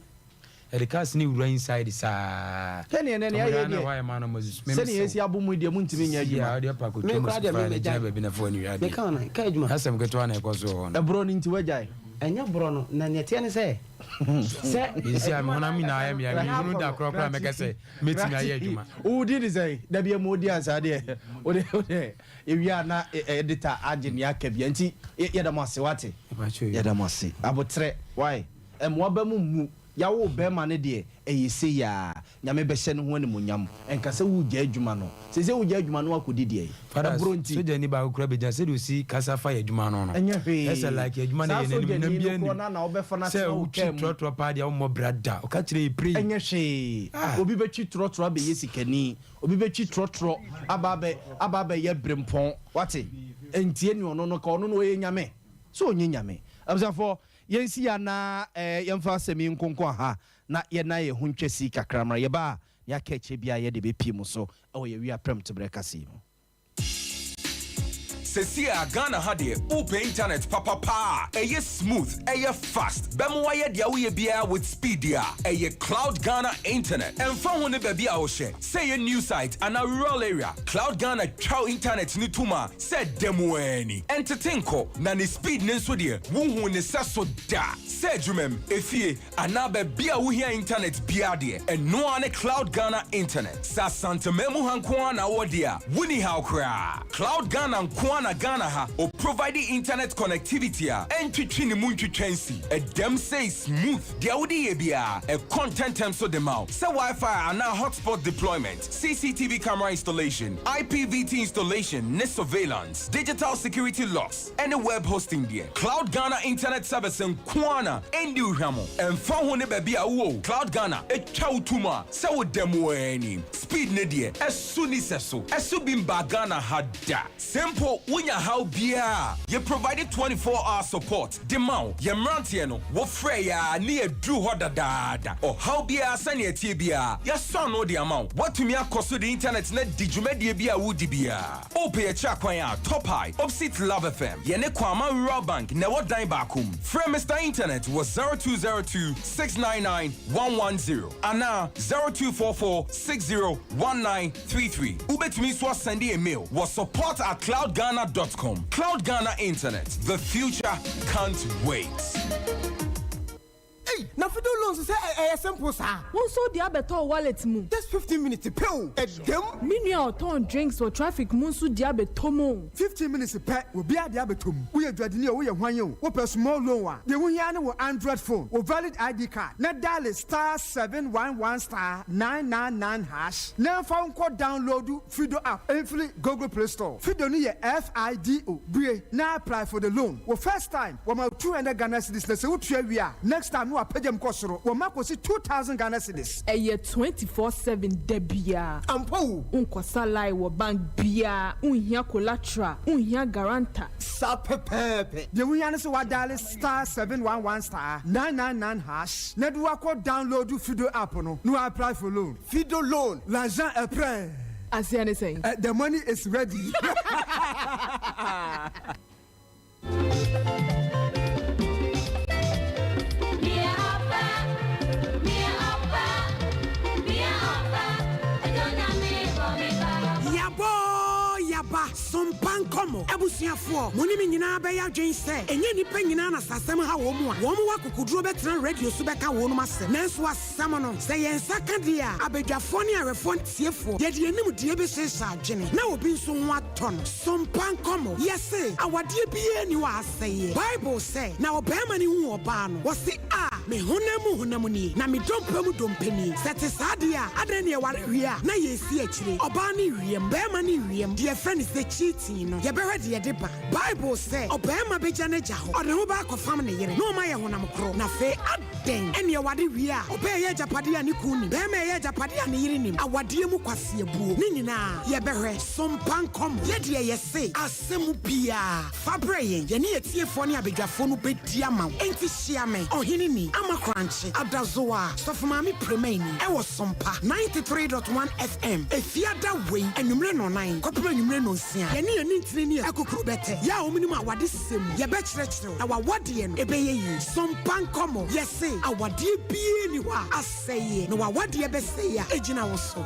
L: yɛde cars no wura inside saa.
B: Sɛdeɛ ɛnɛ nea
L: Tɔmɔdɔ
B: yɛyɛ
L: ana
B: deɛ
L: hɔ ayɛ ma no mo sus
B: sɛdeɛ yɛsi abɔ mu yi deɛ montumi nyɛ
L: Sisi a
B: adwuma.
L: wode apa
K: Me
L: akɔtwa mu
K: koraa deɛ
L: so
K: me
L: faa na gyina
K: megyae.
L: baabi na fa w'ani hwɛ adeɛ.
K: Meka wo nan, ka adwuma.
L: Asɛm ketewa na ɛkɔ so wɔ hɔ no.
B: Ɛborɔ no nti woagyae?
K: Ɛnyɛ borɔ no, na nea ɛteɛ ne sɛ, sɛ
L: Seesei a me
K: adwuma
L: honam
K: no
L: nyinaa
K: ankasa
L: ayɛ
K: no,
L: me ya,
K: ɛha
L: menhunu
K: akɔ
L: da
K: no.
L: korɔ koraa a mɛka sɛ mɛtumi ayɛ adwuma.
B: Wo din de sɛn? Dabi ɛma odi ansa deɛ wode wode ewie a na editor agye nea aka bia nti yɛda mo ase wate yɛda mo ase abotrɛ why ɛmoa ba mu mmu yawo bɛrima no deɛ ɛyɛ sei aa Nyame bɛhyɛ ne ho animuonyam ɛnka sɛ woregyae adwuma no seisei wogyae adwuma no woakɔdi deɛn
L: Father,
B: ɛborɔ nti
L: sogyani baako koraa bɛgyina sɛdeɛ ɔsi kasa fa yɛ adwuma no no
B: ɛnyɛ hwee
L: ɛsɛ like yɛ adwuma no
B: saa
L: yɛ n'anim
B: sogyani
L: nam
B: no
L: biara
B: korɔ
L: nim
B: no na wobɛfa no
L: sɛ
B: atena wo
L: wotwi
B: kaa mu
L: trɔtrɔ paa deɛ wommɔ bra da ɔka kyerɛ yɛ pray
B: ɛnyɛ hwee
L: ah.
B: Obi bɛtwi trɔtrɔ abɛyɛ sikani obi bɛtwi trɔtrɔ aba abɛ aba abɛyɛ berempɔn wate ɛntie ne ɔno no ka ɔno no ɔyɛ nyame sɛ ɔnyɛ nyame abusuafoɔ yɛnsi ya na eh, yɛmfa asɛm yi nkonko aha na yɛna yɛn ho ntwa si kakra mmra yɛba a nea aka akyire biara yɛde bɛpie mu so wɔ yɛn wia prɛmtoberɛ kasa yi mu.
M: Sesie a Ghana ha deɛ wopɛ internet papa paa a ɛyɛ smooth, ɛyɛ fast, bɛma wayɛ deɛ woyɛ biara with speed deɛ a, ɛyɛ Cloud Ghana Internet. Ɛmfa ho ne baabi a wohyɛ, sɛ ɛyɛ new site anaa rural area, Cloud Ghana twa wo internet no tom a sɛ ɛda mu ara ni. Ɛntete nkɔ, na ne speed no nso deɛ wonhuu ne sɛso da. Sɛ adwumam, efie, anaa baabi a wohia intanɛt biara deɛ, ɛno ara ne Cloud Ghana Internet. Sɛ Asanteman mu ha nko ara na wowɔ deɛ a, wonni haw koraa. Cloud Ghana nko ara na Ghana ha ɔprovide internet connectivity a ɛntwetwe ne mu ntwitwa nsi. Ɛdam sei smooth, deɛ wode yɛ biara, ɛkɔ ntɛntɛm so de ma wo. Sɛ Wi-Fi anaa hotspot deployment, CCTV camera installation, IPVT installation ne surveillance, digital security locks, ɛne web hosting deɛ, Cloud Ghana Internet Service nko ara na ɛnni wo hwammɔ. Ɛmfa ho ne baabi a wowɔ o, Cloud Ghana twa wo tom a sɛ woda mu ara ni. Speed no deɛ, ɛso nni sɛso. Ɛso bi mbaa Ghana ha da. Sɛ mpo wonya haw biara a, yɛ provide 24 hour support de ma wo. Yɛn mmeranteɛ no, wofrɛ yɛn a ne yɛaduru hɔ dadaada. Ɔhaw biara sɛnea ɛteɛ biara, yɛasɔ ano de ama wo. Woatumi akɔ so de internet no adi dwumadie bi a woredi biara. Wopɛ yɛn kyerɛ kwan a, Top High, opposite Love FM, yɛne Kwama Rural Bank na ɛwɔ dan baako mu. Frɛ Mister Internet wɔ 0202 699 110 anaa 0244 60 1933. Wobɛtumi nso asɛnde yɛn mail wɔ support at cloudghana dot com. Cloud Ghana Internet, the future can't wait.
N: Ei na fido loans sɛ ɛyɛ simple saa.
O: Wo nso wode abɛtɔ wo wallet mu.
N: Just 15 minutes pɛ o, ɛdam.
O: Me nua a ɔtɔn drinks wɔ traffic mu nso de abɛtɔ mu o.
N: 15 minutes pɛ, obiara de abɛtɔ mu. Woyɛ dwadini o, woyɛ hwan o, wopɛ small loan a, deɛ wohia ara ne wo Android phone, wo valid ID card, na diale star 711 star 999 hash na ɛmfa wo nkɔ download Fido app mfiri Google Play Store. Fido no yɛ F-I-D-O. Bue na apply for the loan. Wo first time, wɔma wo 200 Ghana cedis na sɛ wotua wie a, next time no wɔapagya mu kɔ soro, wɔma kɔsi 2,000 Ghana cedis.
O: Ɛyɛ 24/7 da biara.
N: Ampa o!
O: Wonkɔsa line wɔ bank biara, wonhia collateral, wonhia guarantor.
N: Saa pɛpɛɛpɛ. Deɛ wohia ne sɛ woadiale star 711 star 999 hash na de woakɔ download Fido app no na woapply for loan. Fido loan, l'argent est prêt.
O: Aseɛ ne sɛn?
N: Eh, the money is ready.
P: Yabɔ yaba. Sompa nkɔmmɔ. Abusuafoɔ, mo ne me nyinaa bɛyɛ adwene sɛ, ɛnyɛ nnipa nyinaa na sɛ asɛm ha wɔn a, wɔn wɔ akokoduro bɛtena radio so bɛka wɔnom asɛm. Nanso asɛm no, sɛ yɛn nsa ka deɛ a, abadwafoɔ ne awɛfoɔ ne atiefoɔ, yɛde yɛn nimdeɛ bɛhyehyɛ adwene na obi nso ho atɔ no. Sompa nkɔmmɔ. Yɛse, awadeɛ biara nni hɔ a asɛeɛ. Bible sɛ, Na ɔbarima no huu ɔbaa no, ɔse, A! Me honam mu honam nie, na me dompe mu dompe nie. Sɛ ɛte saa deɛ a, adɛn na yɛware wie a, na yɛresi akyire? Ɔbaa no rewiam, barima no rewiam, deɛ yɛfrɛ no sɛ cheating no, yɛbɛhwɛ deɛ ɛde ba. Bible sɛ, Ɔbarima bɛgya n'agya hɔ, ɔde ne ho bɛakɔfam ne yere, na wɔayɛ honam koro. Na afei, adɛn na yɛware wie a, ɔbaa reyɛ agyapadeɛ a ne kunu nnim, barima reyɛ agyapadeɛ a ne yere nnim? Awadeɛ mu kwaseabuo. Ne nyinaa, yɛbɛhwɛ. So mpa nkɔmmɔ. Yɛ deɛ yɛse, asɛm biara. Fa brɛ yɛn, yɛne atiefoɔ ne abadwafoɔ no bɛdi ama wo. Enti hyia me, Ɔheneni, Ama Korankye, Adazoa, Sɔfo Maame Premaini, ɛwɔ Sompa 93.1 FM, Efiada wei, anwummere nnɔnnan kɔpem anwummere nnɔnsia. Yɛne yɛn nintini ne akukuru bɛtɛ, yɛ a wɔnim awadesɛm mu. Yɛbɛkyerɛkyerɛ wo, na w'awadeɛ no, ɛbɛyɛ yie. Sompa nkɔmmɔ, yɛse, awadeɛ biara nni hɔ a asɛeɛ, na w'awadeɛ bɛsɛe a, ɛgyina wo so.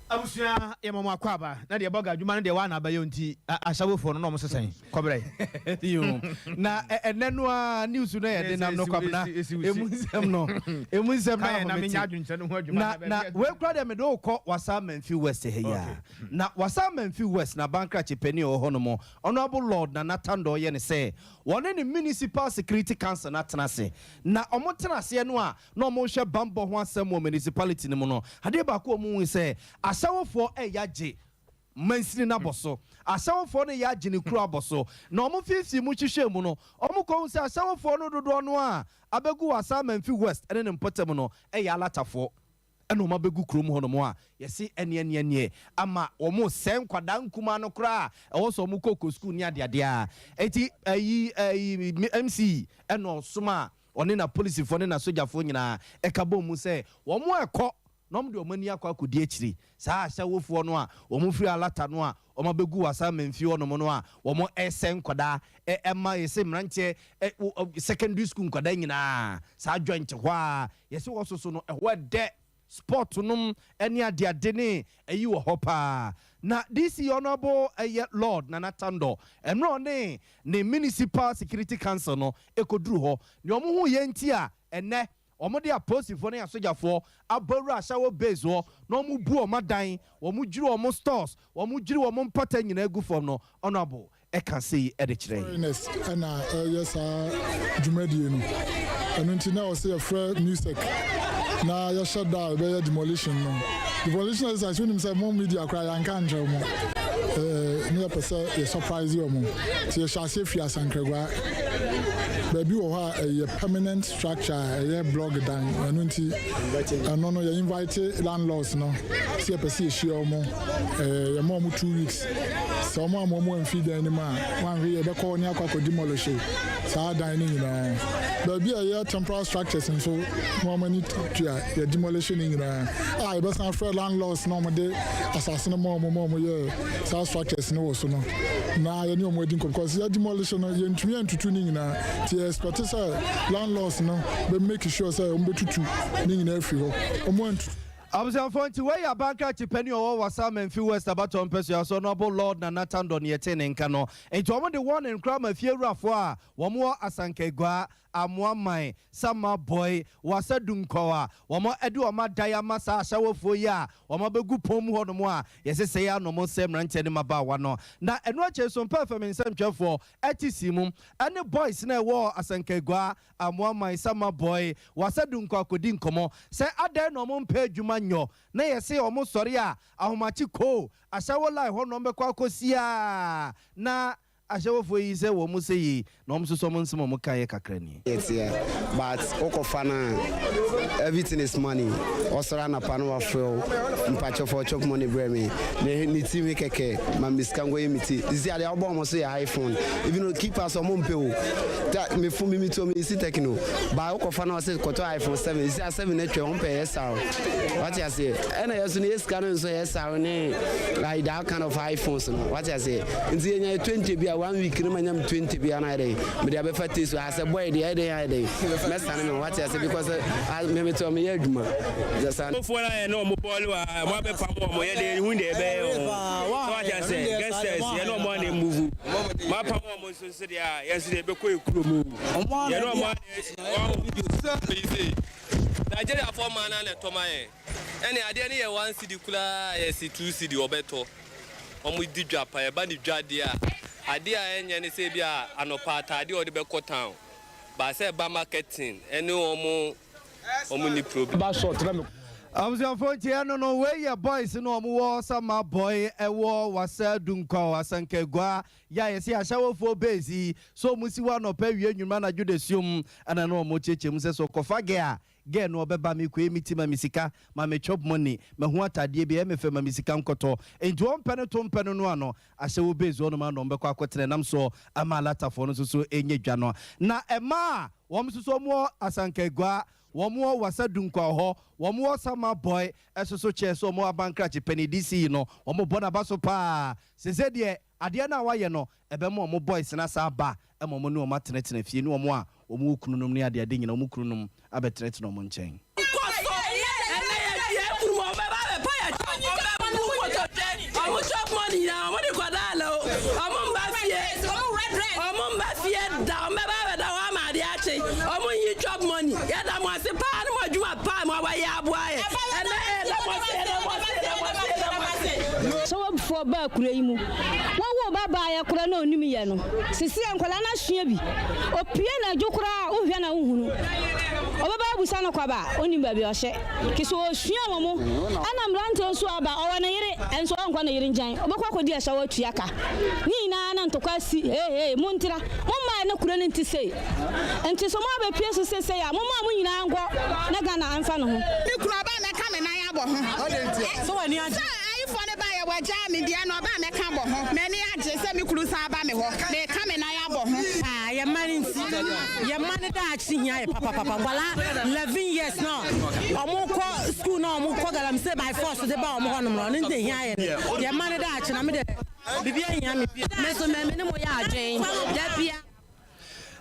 A: Abusua yɛ ma mo akwaaba na deɛ bɔga adwuma no deɛ waa na abɛyɛ nti asawofoɔ no na ɔmo sesɛn kɔbrɛ.
B: Yoo na ɛnɛ no ara news no yɛ de nam no kwabena emu nsɛm no emu nsɛm no ahomete na na wei kura deɛ mede wokɔ Wassa Mamfi West ha yi a na Wassa Mamfi West na bankrakye panin a ɔwɔ hɔ nom Honourable Lord Nana Tandor yɛ ne sɛ wɔne ne Municipal Security Council no atena ase. Na wɔtena aseɛ no a na wɔrehwɛ bammɔ ho asɛm wɔ municipality no mu no, adeɛ baako a wɔhui sɛ ahyɛwofoɔ reyɛ agye mansini no abɔ so. Ahyɛwofoɔ no reyɛ agye ne kuro abɔ so. Na wɔfiifii mu hwehwɛɛ mu no, wɔkɔhuu sɛ ahyɛwofoɔ no dodoɔ no ara a abɛgu wɔ Asamanfi West ne ne mpɔtam no yɛ alatafoɔ. Ɛna wɔn abɛgu kurom hɔ nom a yɛse ɛneɛ neɛ neɛ ama wɔn resɛe nkwadaa nkumaa no koraa a ɛwɔ sɛ wɔn kɔ kɔ sukuu ne adeadeɛ a enti ayi ayi MC ɛna ɔsoma a ɔne na polisifoɔ ne na sogyafoɔ nyinaa ɛka bɔ mu sɛ wɔn ɛkɔ na wɔn de wɔn ani akɔ akɔdi akyiri saa ahyɛwofoɔ no a wɔn firi alata no a wɔn abɛgu wasa manfie hɔ nom no a wɔn ɛresɛe nkwadaa ɛ ɛma yɛse mmeranteɛ ɛ secondary school nkwadaa nyinaa saa joint hɔ a Yɛse wɔ soso no ɛhɔ ɛdɛ sport nom ne adeade ne ayi wɔ hɔ paa. Na DC Honourable ɛyɛ Lord Nana Tandor ɛmerɛ ɔne ne Municipal Security Council no ɛkɔduru hɔ nea ɔmo hu yɛ nti a ɛnɛ ɔmo de apolisifoɔ ne asogyafoɔ abɔ wura Ashawo base hɔ na ɔmo bu ɔmo adan, wɔmo dwiri ɔmo stores, wɔmo dwiri wɔmo mpata nyinaa gu fam no Honourable ɛka sei de kyerɛ yɛn.
Q: Foreigners na ɛreyɛ saa dwumadie no, ɛno nti na ɛwɔ sɛ yɛfrɛ MUSEC na yɛhyɛ da a yɛbɛyɛ demolition no. Demolition exercise wonim sɛ mo media koraa yɛanka ankyerɛ mo, eh, ne yɛpɛ sɛ yɛ surprise wɔn nti yɛhyɛ aseɛ firi Asankragua. Baabi wɔ hɔ a ɛyɛ permanent structure a ɛyɛ blog dan, ɛno nti ɛno no yɛ invite landlords no sɛ yɛpɛ sɛ yɛhyia wɔn, eh, yɛma wɔn 2 weeks. Sɛ wɔn amma wɔn amfi dan no mu a, wɔanhwɛ yie yɛbɛkɔ hɔ ne akɔ akɔ demolish saa dan no nyinaa. Baabi a ɛyɛ temporal structures nso na wɔn ani tua yɛ demolish ne nyinaa a yɛbɛsan afrɛ landlords na wɔde asase no ma wɔn ma wɔn yɛ saa structures no wɔ so no na yɛne wɔn adi nkɔmmɔ because yɛ demolish no yɛntumi antutu ne nyinaa nti yɛ expect sɛ landlords no bɛ make sure sɛ wɔn bɛtutu ne nyinaa afiri hɔ wɔn antutu.
B: Abusuafoɔ nti wei yɛ abankrakye panin a ɔwɔ Wassa Amenfi West abatoɔ mpɛsoa so Honourable Lord Nana Tandor ne yɛtee ne nka no. Nti wɔn de warning koraa ma fiewurafoɔ a wɔn wɔ Asankaguaa, Amoaman, Samaboi, Wassa Dunkwaw a wɔn de wɔn adan ama saa ahyɛwofoɔ yi a wɔn abɛgu pɔn mu hɔ nom a yɛse sɛe ano mo sɛ mmeranteɛ ne mmabaawa no. Na ɛno akyire nso Mpɛɛfɛm nsɛmtwerɛfoɔ te sii mu ne boys no a ɛwɔ Asankaguaa, Amoaman sama boy wasa dunko akɔdi nkɔmɔ sɛ adɛn na ɔmo mpɛ adwuma nyɔ na yɛse ɔmo sɔre a ahomakye koo ahyɛwo line hɔ na ɔmo bɛkɔ akɔsi aa na ahyɛwofoɔ yi sɛ wɔn sɛ yei na ɔmo soso ɔmo nsɛm a ɔmo kaeɛ kakra nie.
R: Yɛteɛ but wokɔ fa no a everything is money ɔsɔre anapa na wafrɛ wo mpakyɛ fa chop money brɛ me ne ne ti hwe kɛkɛ ma me sika nkɔyɛ me ti sisi adeɛ wobɔ ɔmo so yɛ iPhone even though keepers ɔmo mpɛ o ta me phone me me tuo me si Tecno ba wokɔfa na ɔsɛ kɔtɔ iPhone 7 sisi a 7 atwa ɔmo pɛ SR wate aseɛ ɛna yɛ so no yɛ sika no nso SR ne like that kind of iPhones no wate aseɛ nti yɛnya 20 bi a. a one week no manya me 20 bi a na ayɛ dɛn mede abɛfa taste ah sɛ boy deɛ ayɛ dɛn ayɛ dɛn mɛsane me ho wate ase because ah me mete hɔ meyɛ adwuma sɛ saa.
S: Foɔ no a yɛne wɔn bɔɔle wɔ ha wɔn abɛpam wɔn yɛde yɛhu deɛ ɛbɛyɛ wɔn so wate ase gangsters yɛne wɔn a na ɛmuvu mo apam wɔn nso nso deɛ a yɛn nso deɛ ɛbɛkɔ yɛ kuro mu yɛne wɔn a na wɔn.
T: Nigeriafoɔ mmaa no ara na ɛtɔ ma yɛn. Ɛne adeɛ no yɛ one cedi koraa a yɛse two cedi wɔbɛtɔ. Wɔn di dwa pa, ɛba ne dwa deɛ a, adeɛ a ɛnyɛ ne sɛ ebia anɔpa ataadeɛ a wɔde bɛkɔ town, but sɛ ɛba marketing ɛne wɔn wɔn nni problem.
B: Abusuafoɔ nti ɛno no wei yɛ boys no ɔmo wɔ sama boy ɛwɔ wasa dunkwa asanka agua yɛ a yɛse ahyɛwofoɔ base yi sɛ ɔmo si hɔ anɔpa awia anwummerɛ anadwo dasuom ɛna na ɔmo kyekyɛ mu sɛ sɛ ɔkɔfa gɛ a Girl no ɔbɛba me kɔɛ me ti ma me sika ma me chop money mahu atadeɛ bi ɛyɛ me fɛ ma me sika nkɔtɔ nti ɔmpɛ no to mpɛ no no ano ahyɛ wo base hɔ nom ano ɔmbɛkɔ akɔtena ɛnam soɔ ama alatafoɔ no nso so ɛnyɛ dwa no na ɛmaa wɔn nso so wɔn wɔ Asanka Agua wɔn wɔ Wasa Dunkwa hɔ wɔn wɔ Sama Boy ɛso so kyɛɛ so wɔn wɔ Abankrakye Pɛni DC no wɔn bɔ naba so paa sese deɛ Adeɛ no a wayɛ no, ɛbɛma wɔn boys no asan aba ma wɔne wɔn atenatena fie ne wɔn a wɔn wɔ kununom ne adeade nyinaa, wɔn kununom abɛtenatena wɔn nkyɛn.
U: Kɔ so, ɛnɛ yɛ deɛ kunu wɔn bɛba abɛpa yɛ kyɛw, wɔn bɛ bu nkotodwe, wɔn chop money nyinaa wɔn de kɔ daala o, wɔn mba fie, wɔn mba fie da, wɔn bɛba abɛda hɔ ama adeɛ akye, wɔn nyi chop money, yɛda mo ase paa ne mo adwuma paa mo awɔ yɛ aboa yɛ, ɛnɛ yɛda mo ase, yɛda mo ase, yɛda mo ase, yɛda mo ase.
V: Sowabfoɔ baa kuro yi mu. Wɔwoo ba baeɛ koraa na ɔnim yɛ no. Seesei nkwadaa no asua bi. Ɔpue anadwo koraa a, wohwɛ no a wonhunu. Ɔbɛba abisa no kwaba a, ɔnnim baabi a ɔhyɛ. Nti sɛ ɔsua wɔn. Ɛna mmeranteɛ nso aba, ɔwɔ ne yere, nso ɔnkɔ ne yere nkyɛn. Ɔbɛkɔ akɔdi asaw atua ka. Ne nyinaa na ntɔkwa asi. Hei hei, montra. Mommaeɛ na kuro no nte sei. Nti sɛ moabɛpue so seesei a, momma wɔn nyinaa nkɔ na Ghana mfa ne ho.
W: Me kunu ɔba a mɛka me nan abɔ ho. Sɛ ayifoɔ no baeɛ wɔagyaa me deɛ na ɔba a mɛka abɔ ho. M'ani agye sɛ me kunu san aba me hɔ. Meka me nan abɔ ho.
X: Ah yɛ mma no nti yɛ mma no daakye hia yɛ papapapa nkwadaa 11 years na ɔmo kɔ school na ɔmo kɔ galamsey by force de ba ɔmo hɔ nom no ɔno nti na ehia yɛ no yɛ mma no daakye na me de biribi ahia me bio.
Y: Me nso me ne mo yɛ adwen da bia.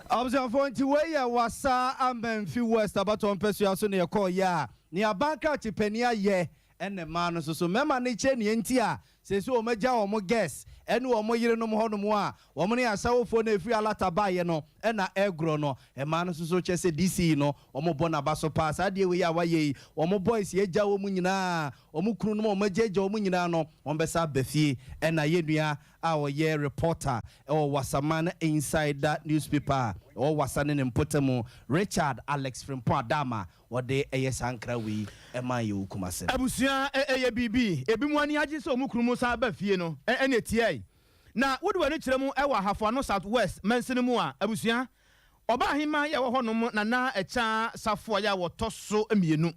B: Abusuafoɔ nti wei yɛ Wassa Amenfi West abatoɔ mpɛsua so na yɛkɔɔ yɛ a nea aban krakye panin ayɛ ɛna mmaa no nso so mmarima no kyɛ nea nti a seesei wɔn agya wɔn guests ɛne wɔn yerenom hɔnom a wɔn ne asawofoɔ no a ɛfiri Alata baeɛ no ɛna ɛregorɔ no mmaa no nso so kyɛ sɛ DC no wɔn bɔ n'aba so paa saa adeɛ wei a wayɛ yi wɔn boys yɛagya wɔn nyinaa wɔn kununom a wɔn agyaagya wɔn nyinaa no wɔn bɛsa aba fie ɛna yɛn nua a ɔyɛ reporter wɔ Wassaman Insider newspaper a ɛwɔ Wassa ne ne mpɔtam, Richard Alex Frimpong Adama, ɔde yɛ saa nkra wei maa yɛn wɔ Kumasi no.
A: Abusua yɛ biribi. Ebinom ani agye sɛ wɔn kununom san ba fie no, ɛnna etiae. Na wode w'ani kyerɛ mu wɔ Ahafo Ano South West mansini mu a, abusua, ɔbaahemaa yi a ɛwɔ hɔnom Nana Akyaa Safoa yi a wɔtɔ so mmienu.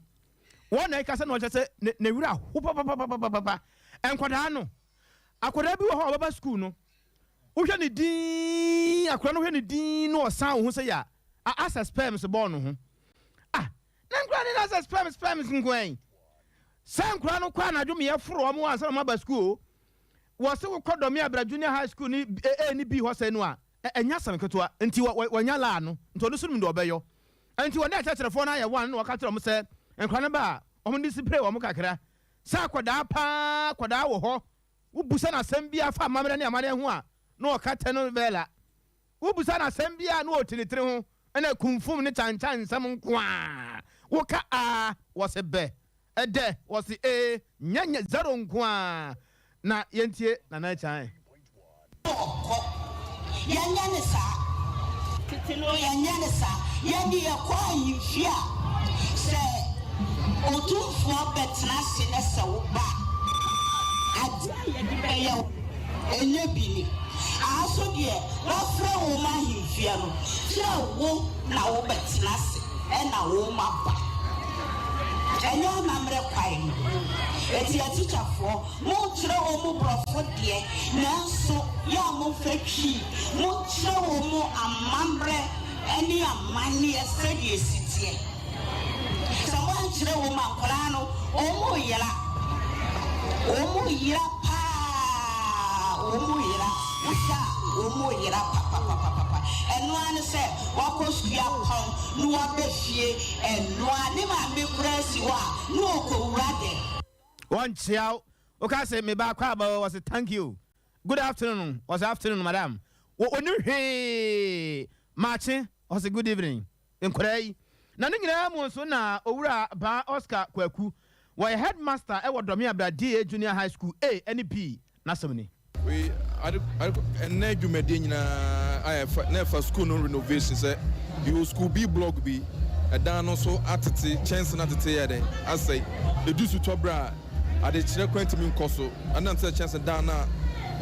A: Wɔn na ɛkasa na wɔkyerɛ sɛ ne werɛ ahow papapapapapa. Nkwadaa no, Akwadaa bi wɔ hɔ a ɔbɛba sukuu no, wohwɛ no dinn, akwadaa no wohwɛ no dinn na ɔsan wo ho sɛ yɛ a, asɛ sperms bɔɔ no ho. Ah, na nkwadaa no na asɛ sperms sperms nko ɛn. Sɛ nkwadaa no kɔ anadwo meyɛ foro wɔn ansa na wɔn aba sukuu o. Wɔse wokɔ Dɔme Abira Junior High School ne A ne B hɔ sɛ no a, ɛnyɛ asɛm ketewa. Nti wɔnya laa no, nti ɔno nso nim deɛ ɔbɛyɔ. Nti wɔne akyerɛkyerɛfoɔ no ayɛ one na wɔka kyerɛ wɔn sɛ nkwadaa no ba a, wɔn discipline wɔn kakra. Sɛ akwadaa paa akwadaa wɔ hɔ, wobisa no asɛm biara fa amammerɛ ne amanneɛ ho a, na ɔka tɛnovɛla. Wobisa no asɛm biara a, na ɔti ne tiri ho, ɛna kumfum ne kyankyan nsɛm nko ara. Woka a, wɔse bɛ, ɛdɛ, wɔse ee, nyɛ nyɛ, zero nko ara. Na yɛntie Nana Akyan.
Z: Ɔkɔ. Yɛnyɛ no saa. Tete no yɛnyɛ no saa. Yɛn de yɛkɔ ahemfie a, sɛ otumfoɔ bɛtena ase na sɛ woba a, adeɛ a yɛde bɛyɛ wo no, ɛnyɛ bi ni. Aha nso deɛ, wɔafrɛ wo ma ahemfie no, kyerɛ wo na wobɛtena ase ɛna wo mma ba. Ɛnyɛ amammerɛ kwan no. Enti atikyafoɔ, Monkyerɛ wɔn mu borɔfo deɛ, nanso yɛ a momfa Twi. Monkyerɛ wɔn mu amammerɛ ne amanneɛ sɛdeɛ ɛsi teɛ. Sɛ moankyerɛ wɔn a, nkwadaa no, wɔreyera. Wɔreyera pa ara, wɔreyera. Wohwɛ a, wɔreyera papapapapa. Ɛno ara ne sɛ wakɔ sukuu apɔn na waba fie, ɛno ara, ne maame koraa si hɔ a, na ɔrekɔwura dɛm.
A: Wɔnkyea wo, woka se me ba akɔ aba o, wɔse thank you, good afternoon, wɔse afternoon madam, wɔnnim hwee, makye, wɔse good evening. Nkwadaa yi. Na ne nyinaa mu nso na Owura Baa Oscar Kwaku, wɔyɛ Headmaster wɔ Dɔme Abra DA Junior High School A ne B n'asɛm ni.
C: Wei ade ade ɛnnɛ dwumadie nyinaa a ɛfa na ɛfa school no renovation sɛ yɛwɔ school B block bi ɛdan no so atete kyɛnse no atete yɛ dɛn asɛe ɛdu sutɔ berɛ a Adekyerɛ koraa ntumi nkɔ so ɛnam sɛ kyɛnse dan no a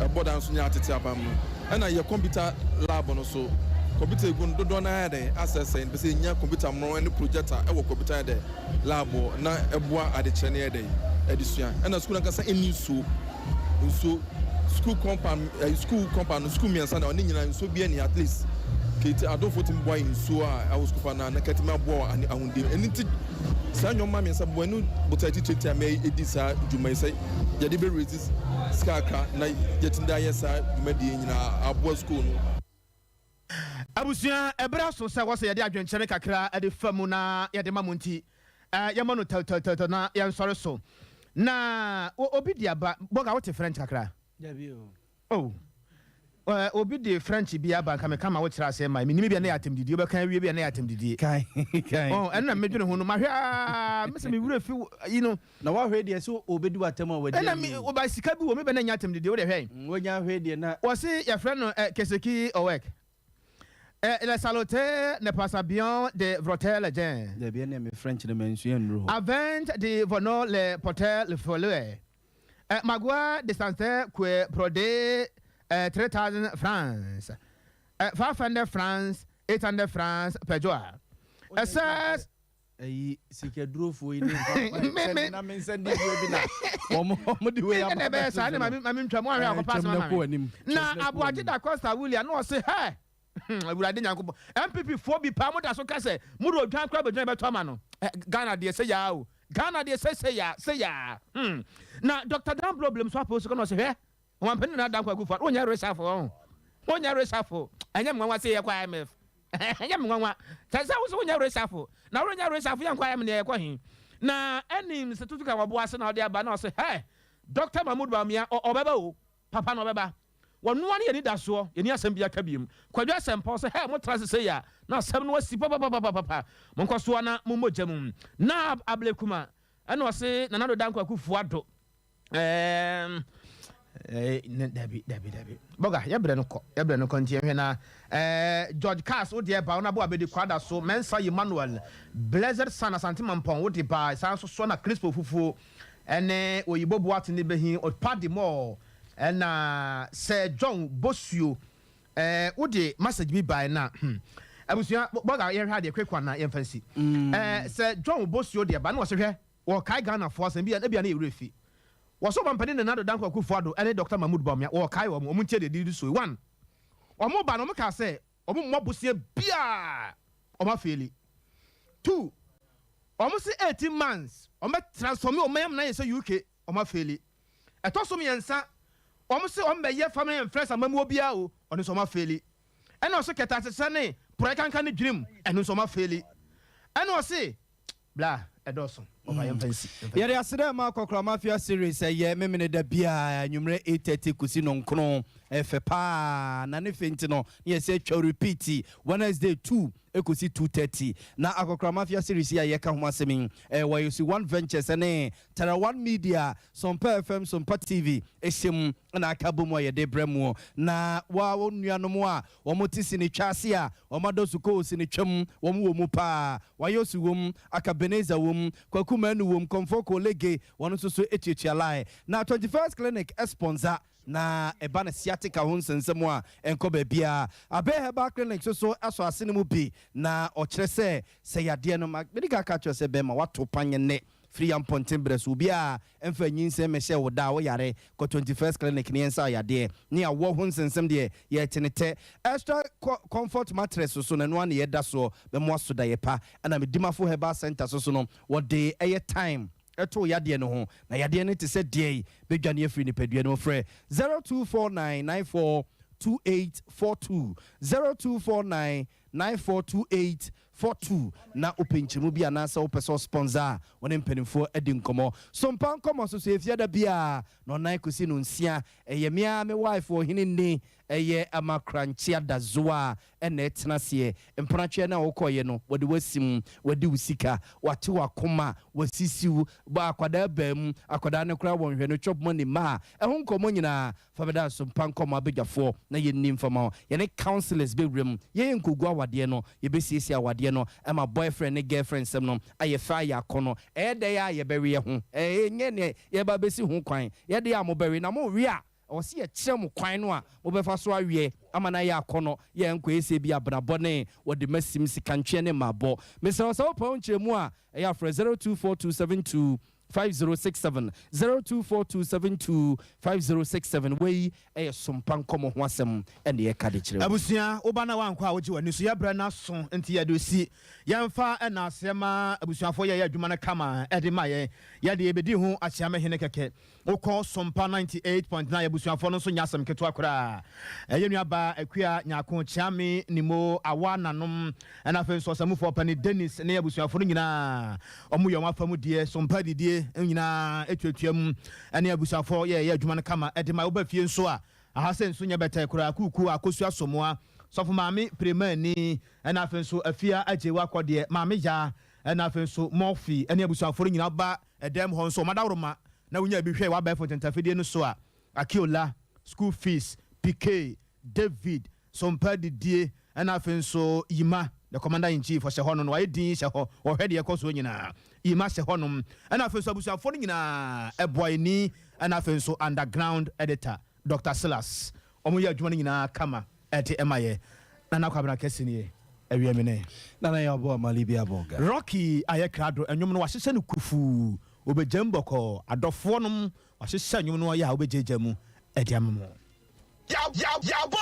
C: ɛbɔ dan no so nyinaa atete apam no. Ɛna yɛ kɔmputa lab no so, kɔmputa egu no dodoɔ no ara ayɛ dɛn asɛesɛe. Mpɛ sɛ yɛnya kɔmputa mono ne projector wɔ kɔmputa yɛ dɛn lab hɔ na ɛboa adekyerɛ no yɛ dɛn adesua. Ɛna sukuu no ankasa nni nsuo. Nsuo, sukuu compound, ɛyi sukuu compound no sukuu mmiɛnsa na ne nyinaa nsuo biara nni at least kɛti adomfoɔ tumi boa yɛ nsuo a ɛwɔ sukuu fa no a na kɛtumi aboa wɔ ahodeɛ mu. Ɛno nti Saa nnoɔma mmiɛnsa bɔ ɛno botae titire nti a mɛdi saa dwuma yi sɛ yɛde bɛ raise sika kakra na yɛtumi de ayɛ saa dwumadie yi nyinaa aboa sukuu no.
A: Abusua, ɛberɛ aso sɛ wɔsɛ yɛde adwenkyerɛ kakra de fa mu na yɛde ma mo nti yɛmmɔ no tɛwtɛwtɛwtɛw na yɛnsɔre so. Na obi de aba, Bɔga wote French kakra?
B: Dabi o.
A: Oh, eh, obi de French bi aba nka meka ma wo kyerɛ aseɛ ma menim bi a na yɛ atɛmdidie wobɛka awie bi a na yɛ atɛmdidie.
B: Kan, kan.
A: Oh, ɛno na medwene ho no mahwɛ aa mesɛ me werɛ fi yi no.
B: Na wahwɛ deɛ sɛ obɛdi w'atɛm a wadi
A: Ɛna me
B: awie.
A: oba sika bi wɔ me bɛ na nyɛ atɛmdidie wode hwɛ.
B: Mm, wonya hwɛ deɛ na.
A: Wɔse yɛfrɛ no eh, Keseki Owek. Eh, le salote ne pasa bien de vroter le djen.
B: Dabi ɛneɛ me French no mansua nnuru hɔ.
A: Avent de vono le poter le folue. Eh, Magua de sanse kue prode eh, 3000 francs. Eh, 500 francs, 800 francs per jour. Eh, sɛ.
B: Ayi sikadurofoɔ yi ne nfa me na me nsa di duro bi na wɔn wɔn de wei aba
A: bɛyɛ saa ne maame maame ntwa mu ahwɛ akɔpa asɛm ama me na Aboagye da Costa William na ɔse hɛ Hmm, Awurade Nyankopɔn. NPP foɔ bi paa mo da so ka sɛ mo de odwan koraa bɛgyina bɛtɔ ama no. Eh, Ghana deɛ sɛ yaa o. Ghana deɛ sɛ sɛ yaa, sɛ yaa. Hmm. Na Dr. Dan Blow blem so apɛ osu ka na ɔsɛ hwɛ, ɔmampanin Nana Dankwa Akufo-Addo, wonyɛ reshuffle ɔho. Wonyɛ reshuffle. Ɛnyɛ me nwanwa sɛ yɛkɔ IMF. Ɛnyɛ me nwanwa. Sɛ sɛ wo sɛ wonyɛ reshuffle. Na worenya reshuffle yɛnkɔ IMF na yɛkɔ he. Na ɛnim sɛ tutu ka wɔbo ase na ɔde aba na ɔsɛ hɛ, Dr. Mahmoud Bawumia, ɔbɛba o. Papa no ɔbɛba. Wɔnoa ne yɛn anidasoɔ, yɛnni asɛm biara ka biom. Kwadwo Asɛmpa ɔsɛ hɛ motra ase sei a na asɛm no asi papapapapapa. Monkɔ so ara na mommɔ gya mu. Naab Ablekuma ɛna ɔse Nana Addo Dankwa Akuffo Addo ɛɛm ɛɛ dabi dabi dabi bɔga yɛbrɛ no kɔ yɛbrɛ no kɔ nti yɛnhwɛ na ɛɛ George Cars wo deɛ ba wo na bo abɛdi kwada so Mensah Emmanuel Blessed Son Asante Mampɔn wo de ba saa nso so na Crispo Fufuo ɛne Oyibo Boate ne Behin Odpadi Mall Ɛna Sir John Bosuo eh, wo de message bi bae na hmm, abusua bɔga yɛnhwɛ adeɛ quick one na yɛmfa nsi. Eh, Sir John Bosuo deɛ ba na wɔse hwɛ wɔkae Ghanafoɔ asɛm bi a ebia na yɛ werɛ fi. Wɔse Ɔmampanin Nana Addo Dankwa Akufo Addo ɛne Doctor Mahmood Bawumia wɔkae wɔn, wɔn ntie deɛ ɛdidi so yi. One, wɔn ba no wɔn kaa sɛ wɔn mmɔ bosea biara wɔn afeeli. Two, wɔn se 18 months wɔn bɛ transform wɔn man ama no ayɛ sɛ UK wɔn afeeli. Ɛtɔ so miɛnsa, wɔn se wɔn bɛyɛ family and friends amammuo biara o, ɔno nso wɔn afeeli. Ɛna ɔse kɛtɛasesɛ ne porɔɛ kankan ne dwirim, ɛno nso wɔn afeeli. Ɛna ɔse, bla, ɛdɔɔso, ɔfa yɛmfa nsi, yɛmfa nsi.
B: Yɛde aseda rema Akɔkora Mafia series ɛyɛ Memeneda biara anwummerɛ 8:30 kosi nɔnkron. Ɛyɛ fɛ paa na ne fɛ nti no na yɛsɛ twa repeat Wednesday 2 kosi 2:30. Na Akɔkora Mafia series yi a yɛka ho asɛm yi ɛyɛ Wayosi One Ventures ne Tara One Media, Sompa FM, Sompa TV hyɛ mu na aka abɔ mu a yɛde brɛ mo. Na wo a wo nuanom a wɔte sinitwa ase a wɔadɔ sukuu sinitwa mu, wɔn wɔ mu paa. Wayosi wom, Akabenezer wom, Kwaku Manu wom, Komfo Kolege, wɔn nso so tuatua line. Na 21st Clinic sponsor na ɛba no sciatica ho nsɛnsɛm a, ɛnkɔ baabiara. Abbey Herbal Clinic nso so asɔ ase no mu bi, na ɔkyerɛ sɛ, sɛ yadeɛ no, ma medi kan aka akyerɛ wo sɛ bɛrima, woato panyɛ nnɛ, firi ya mpɔnten berɛ so, obiara mfa nyinsɛn mmɛhyɛ wo da a woyare, kɔ 21st Clinic na yɛnsa wo yadeɛ, ne awoɔ ho nsɛnsɛm deɛ, yɛte no tɛ. Extra Comfort Mattress so no, ɛno ara na yɛda soɔ, bɛmoa so da yɛ pa. Ɛna Medimafo Herbal Centre so so no, wɔde ɛyɛ thyme to wo yadeɛ no ho, na yadeɛ no te sɛ deɛn bɛdwane afiri nipadua no mu. Frɛ 0249 94. 2842, 0249 94 28 42. Na wopɛ nkyɛmu bi anaasɛ wopɛ sɛ ɔsponsor a, wo ne mpanimfoɔ adi nkɔmmɔ. Sompa nkɔmmɔ so so ɛfiada biaa na ɔnan kɔsi no 6. Ɛyɛ me ara me wife ɔhene nni ɛyɛ ama krankye adazoa a ɛna ɛtena aseɛ. Mpenatweɛ no a wokɔeɛ no, wɔde wo asi mu, wɔadi wo sika, wɔate w'akoma, wɔasisi wo, bɔ akwadaa baa mu, akwadaa no koraa wɔnhwɛ no, chop money mma a, ɛho nkɔmmɔ nyinaa fa bɛda Asompa nkɔmmɔ abadwafoɔ na yɛnni mfa ma wo. Yɛne counsellors bɛwura mu, yɛyɛ nkɔgu awadeɛ no, yɛbɛsiesie awadeɛ no ma boyfriend ne girlfriend nsɛm no ayɛ fɛ ayɛ akɔnnɔ. Ɛyɛ dɛn a yɛbɛwe ɛho? Ɛnyɛ neɛ yɛreba abɛsi ho kwan. Yɛdeɛ a mobɛwe na mowe a, Ɛwɔ sɛ yɛkyerɛ mo kwan no a mobɛfa so aweɛ ama no ayɛ akɔnnɔ, yɛ nkɔyɛ sɛ bi abena bɔne, wɔde masim, sikantweɛ ne mmaabɔ. Mesrɛ wo sɛ wopɛ wo nkyerɛmu a, ɛyɛ a frɛ 024272 5067, 024272 5067. Wei yɛ sompa nkɔmmɔ ho asɛm na yɛka de kyerɛ wo.
A: Abusua, wo ba no a wankɔ a wogye w'ani so. Yɛbrɛ no aso nti yɛde osi. Yɛmfa nnaaseɛ ma abusuafoɔ yɛyɛ adwuma no kama de ma yɛn. Yɛde yɛbɛdi ho akyeamehene kɛkɛ. Wokɔ Sompa 98.9 abusuafoɔ no nso nyɛ asɛm ketewa koraa. Yɛn nua baa Akua Nyarko, Kyeame Nimo, Awa Nanom, ɛna afei nso ɔsamufoɔ panin Dennis ne abusuafoɔ no nyinaa wɔn yɛ wɔn afa mu deɛ. Sompa adidie nyinaa tuatua mu ɛne abusuafoɔ yɛ yɛ adwuma no kama ɛde ma. Woba fie nso a, aha sɛ nso nyɛ bɛtɛɛ koraa. Kuukuu, Akosua Somoa, Sɔfo Maame Premani, ɛna afei nso Afia Agyewa Kɔdeɛ, Maame Yaa, ɛna afei nso Murphy ɛne abusuafoɔ no nyinaa ba Ɛdɛm hɔ nso, wɔn adaworoma na wonyaa bi hwɛɛ wɔ abɛɛfo ntɛntafidie no so a Akiola, School Fees, Piquet, David, Sompa Didie ɛna afei nso Yima, the Commander in Chief, ɔhyɛ hɔ no na wayɛ dinn hyɛ hɔ, ɔhwɛ deɛ ɛkɔ soɔ nyinaa. Yima hyɛ hɔ nom ɛna afei nso abusuafoɔ no nyinaa ɛboayɛni ɛna afei nso Underground Editor, Doctor Silas. Wɔn yɛ adwuma no nyinaa kama ɛde ɛma yɛ. Nana Kwabena Kɛse nie, awia mi nɛ.
B: Nana yɛ ɔbɔ amali bi abɔ ga.
A: Rocky ayɛ krado ɛnwom no wahyehyɛ no kufuu obegyam bɔkɔɔ adɔfoɔ nom wahyehyɛ nwom no ɔyɛ a wobɛgyaagyaa mu ɛde ama mo.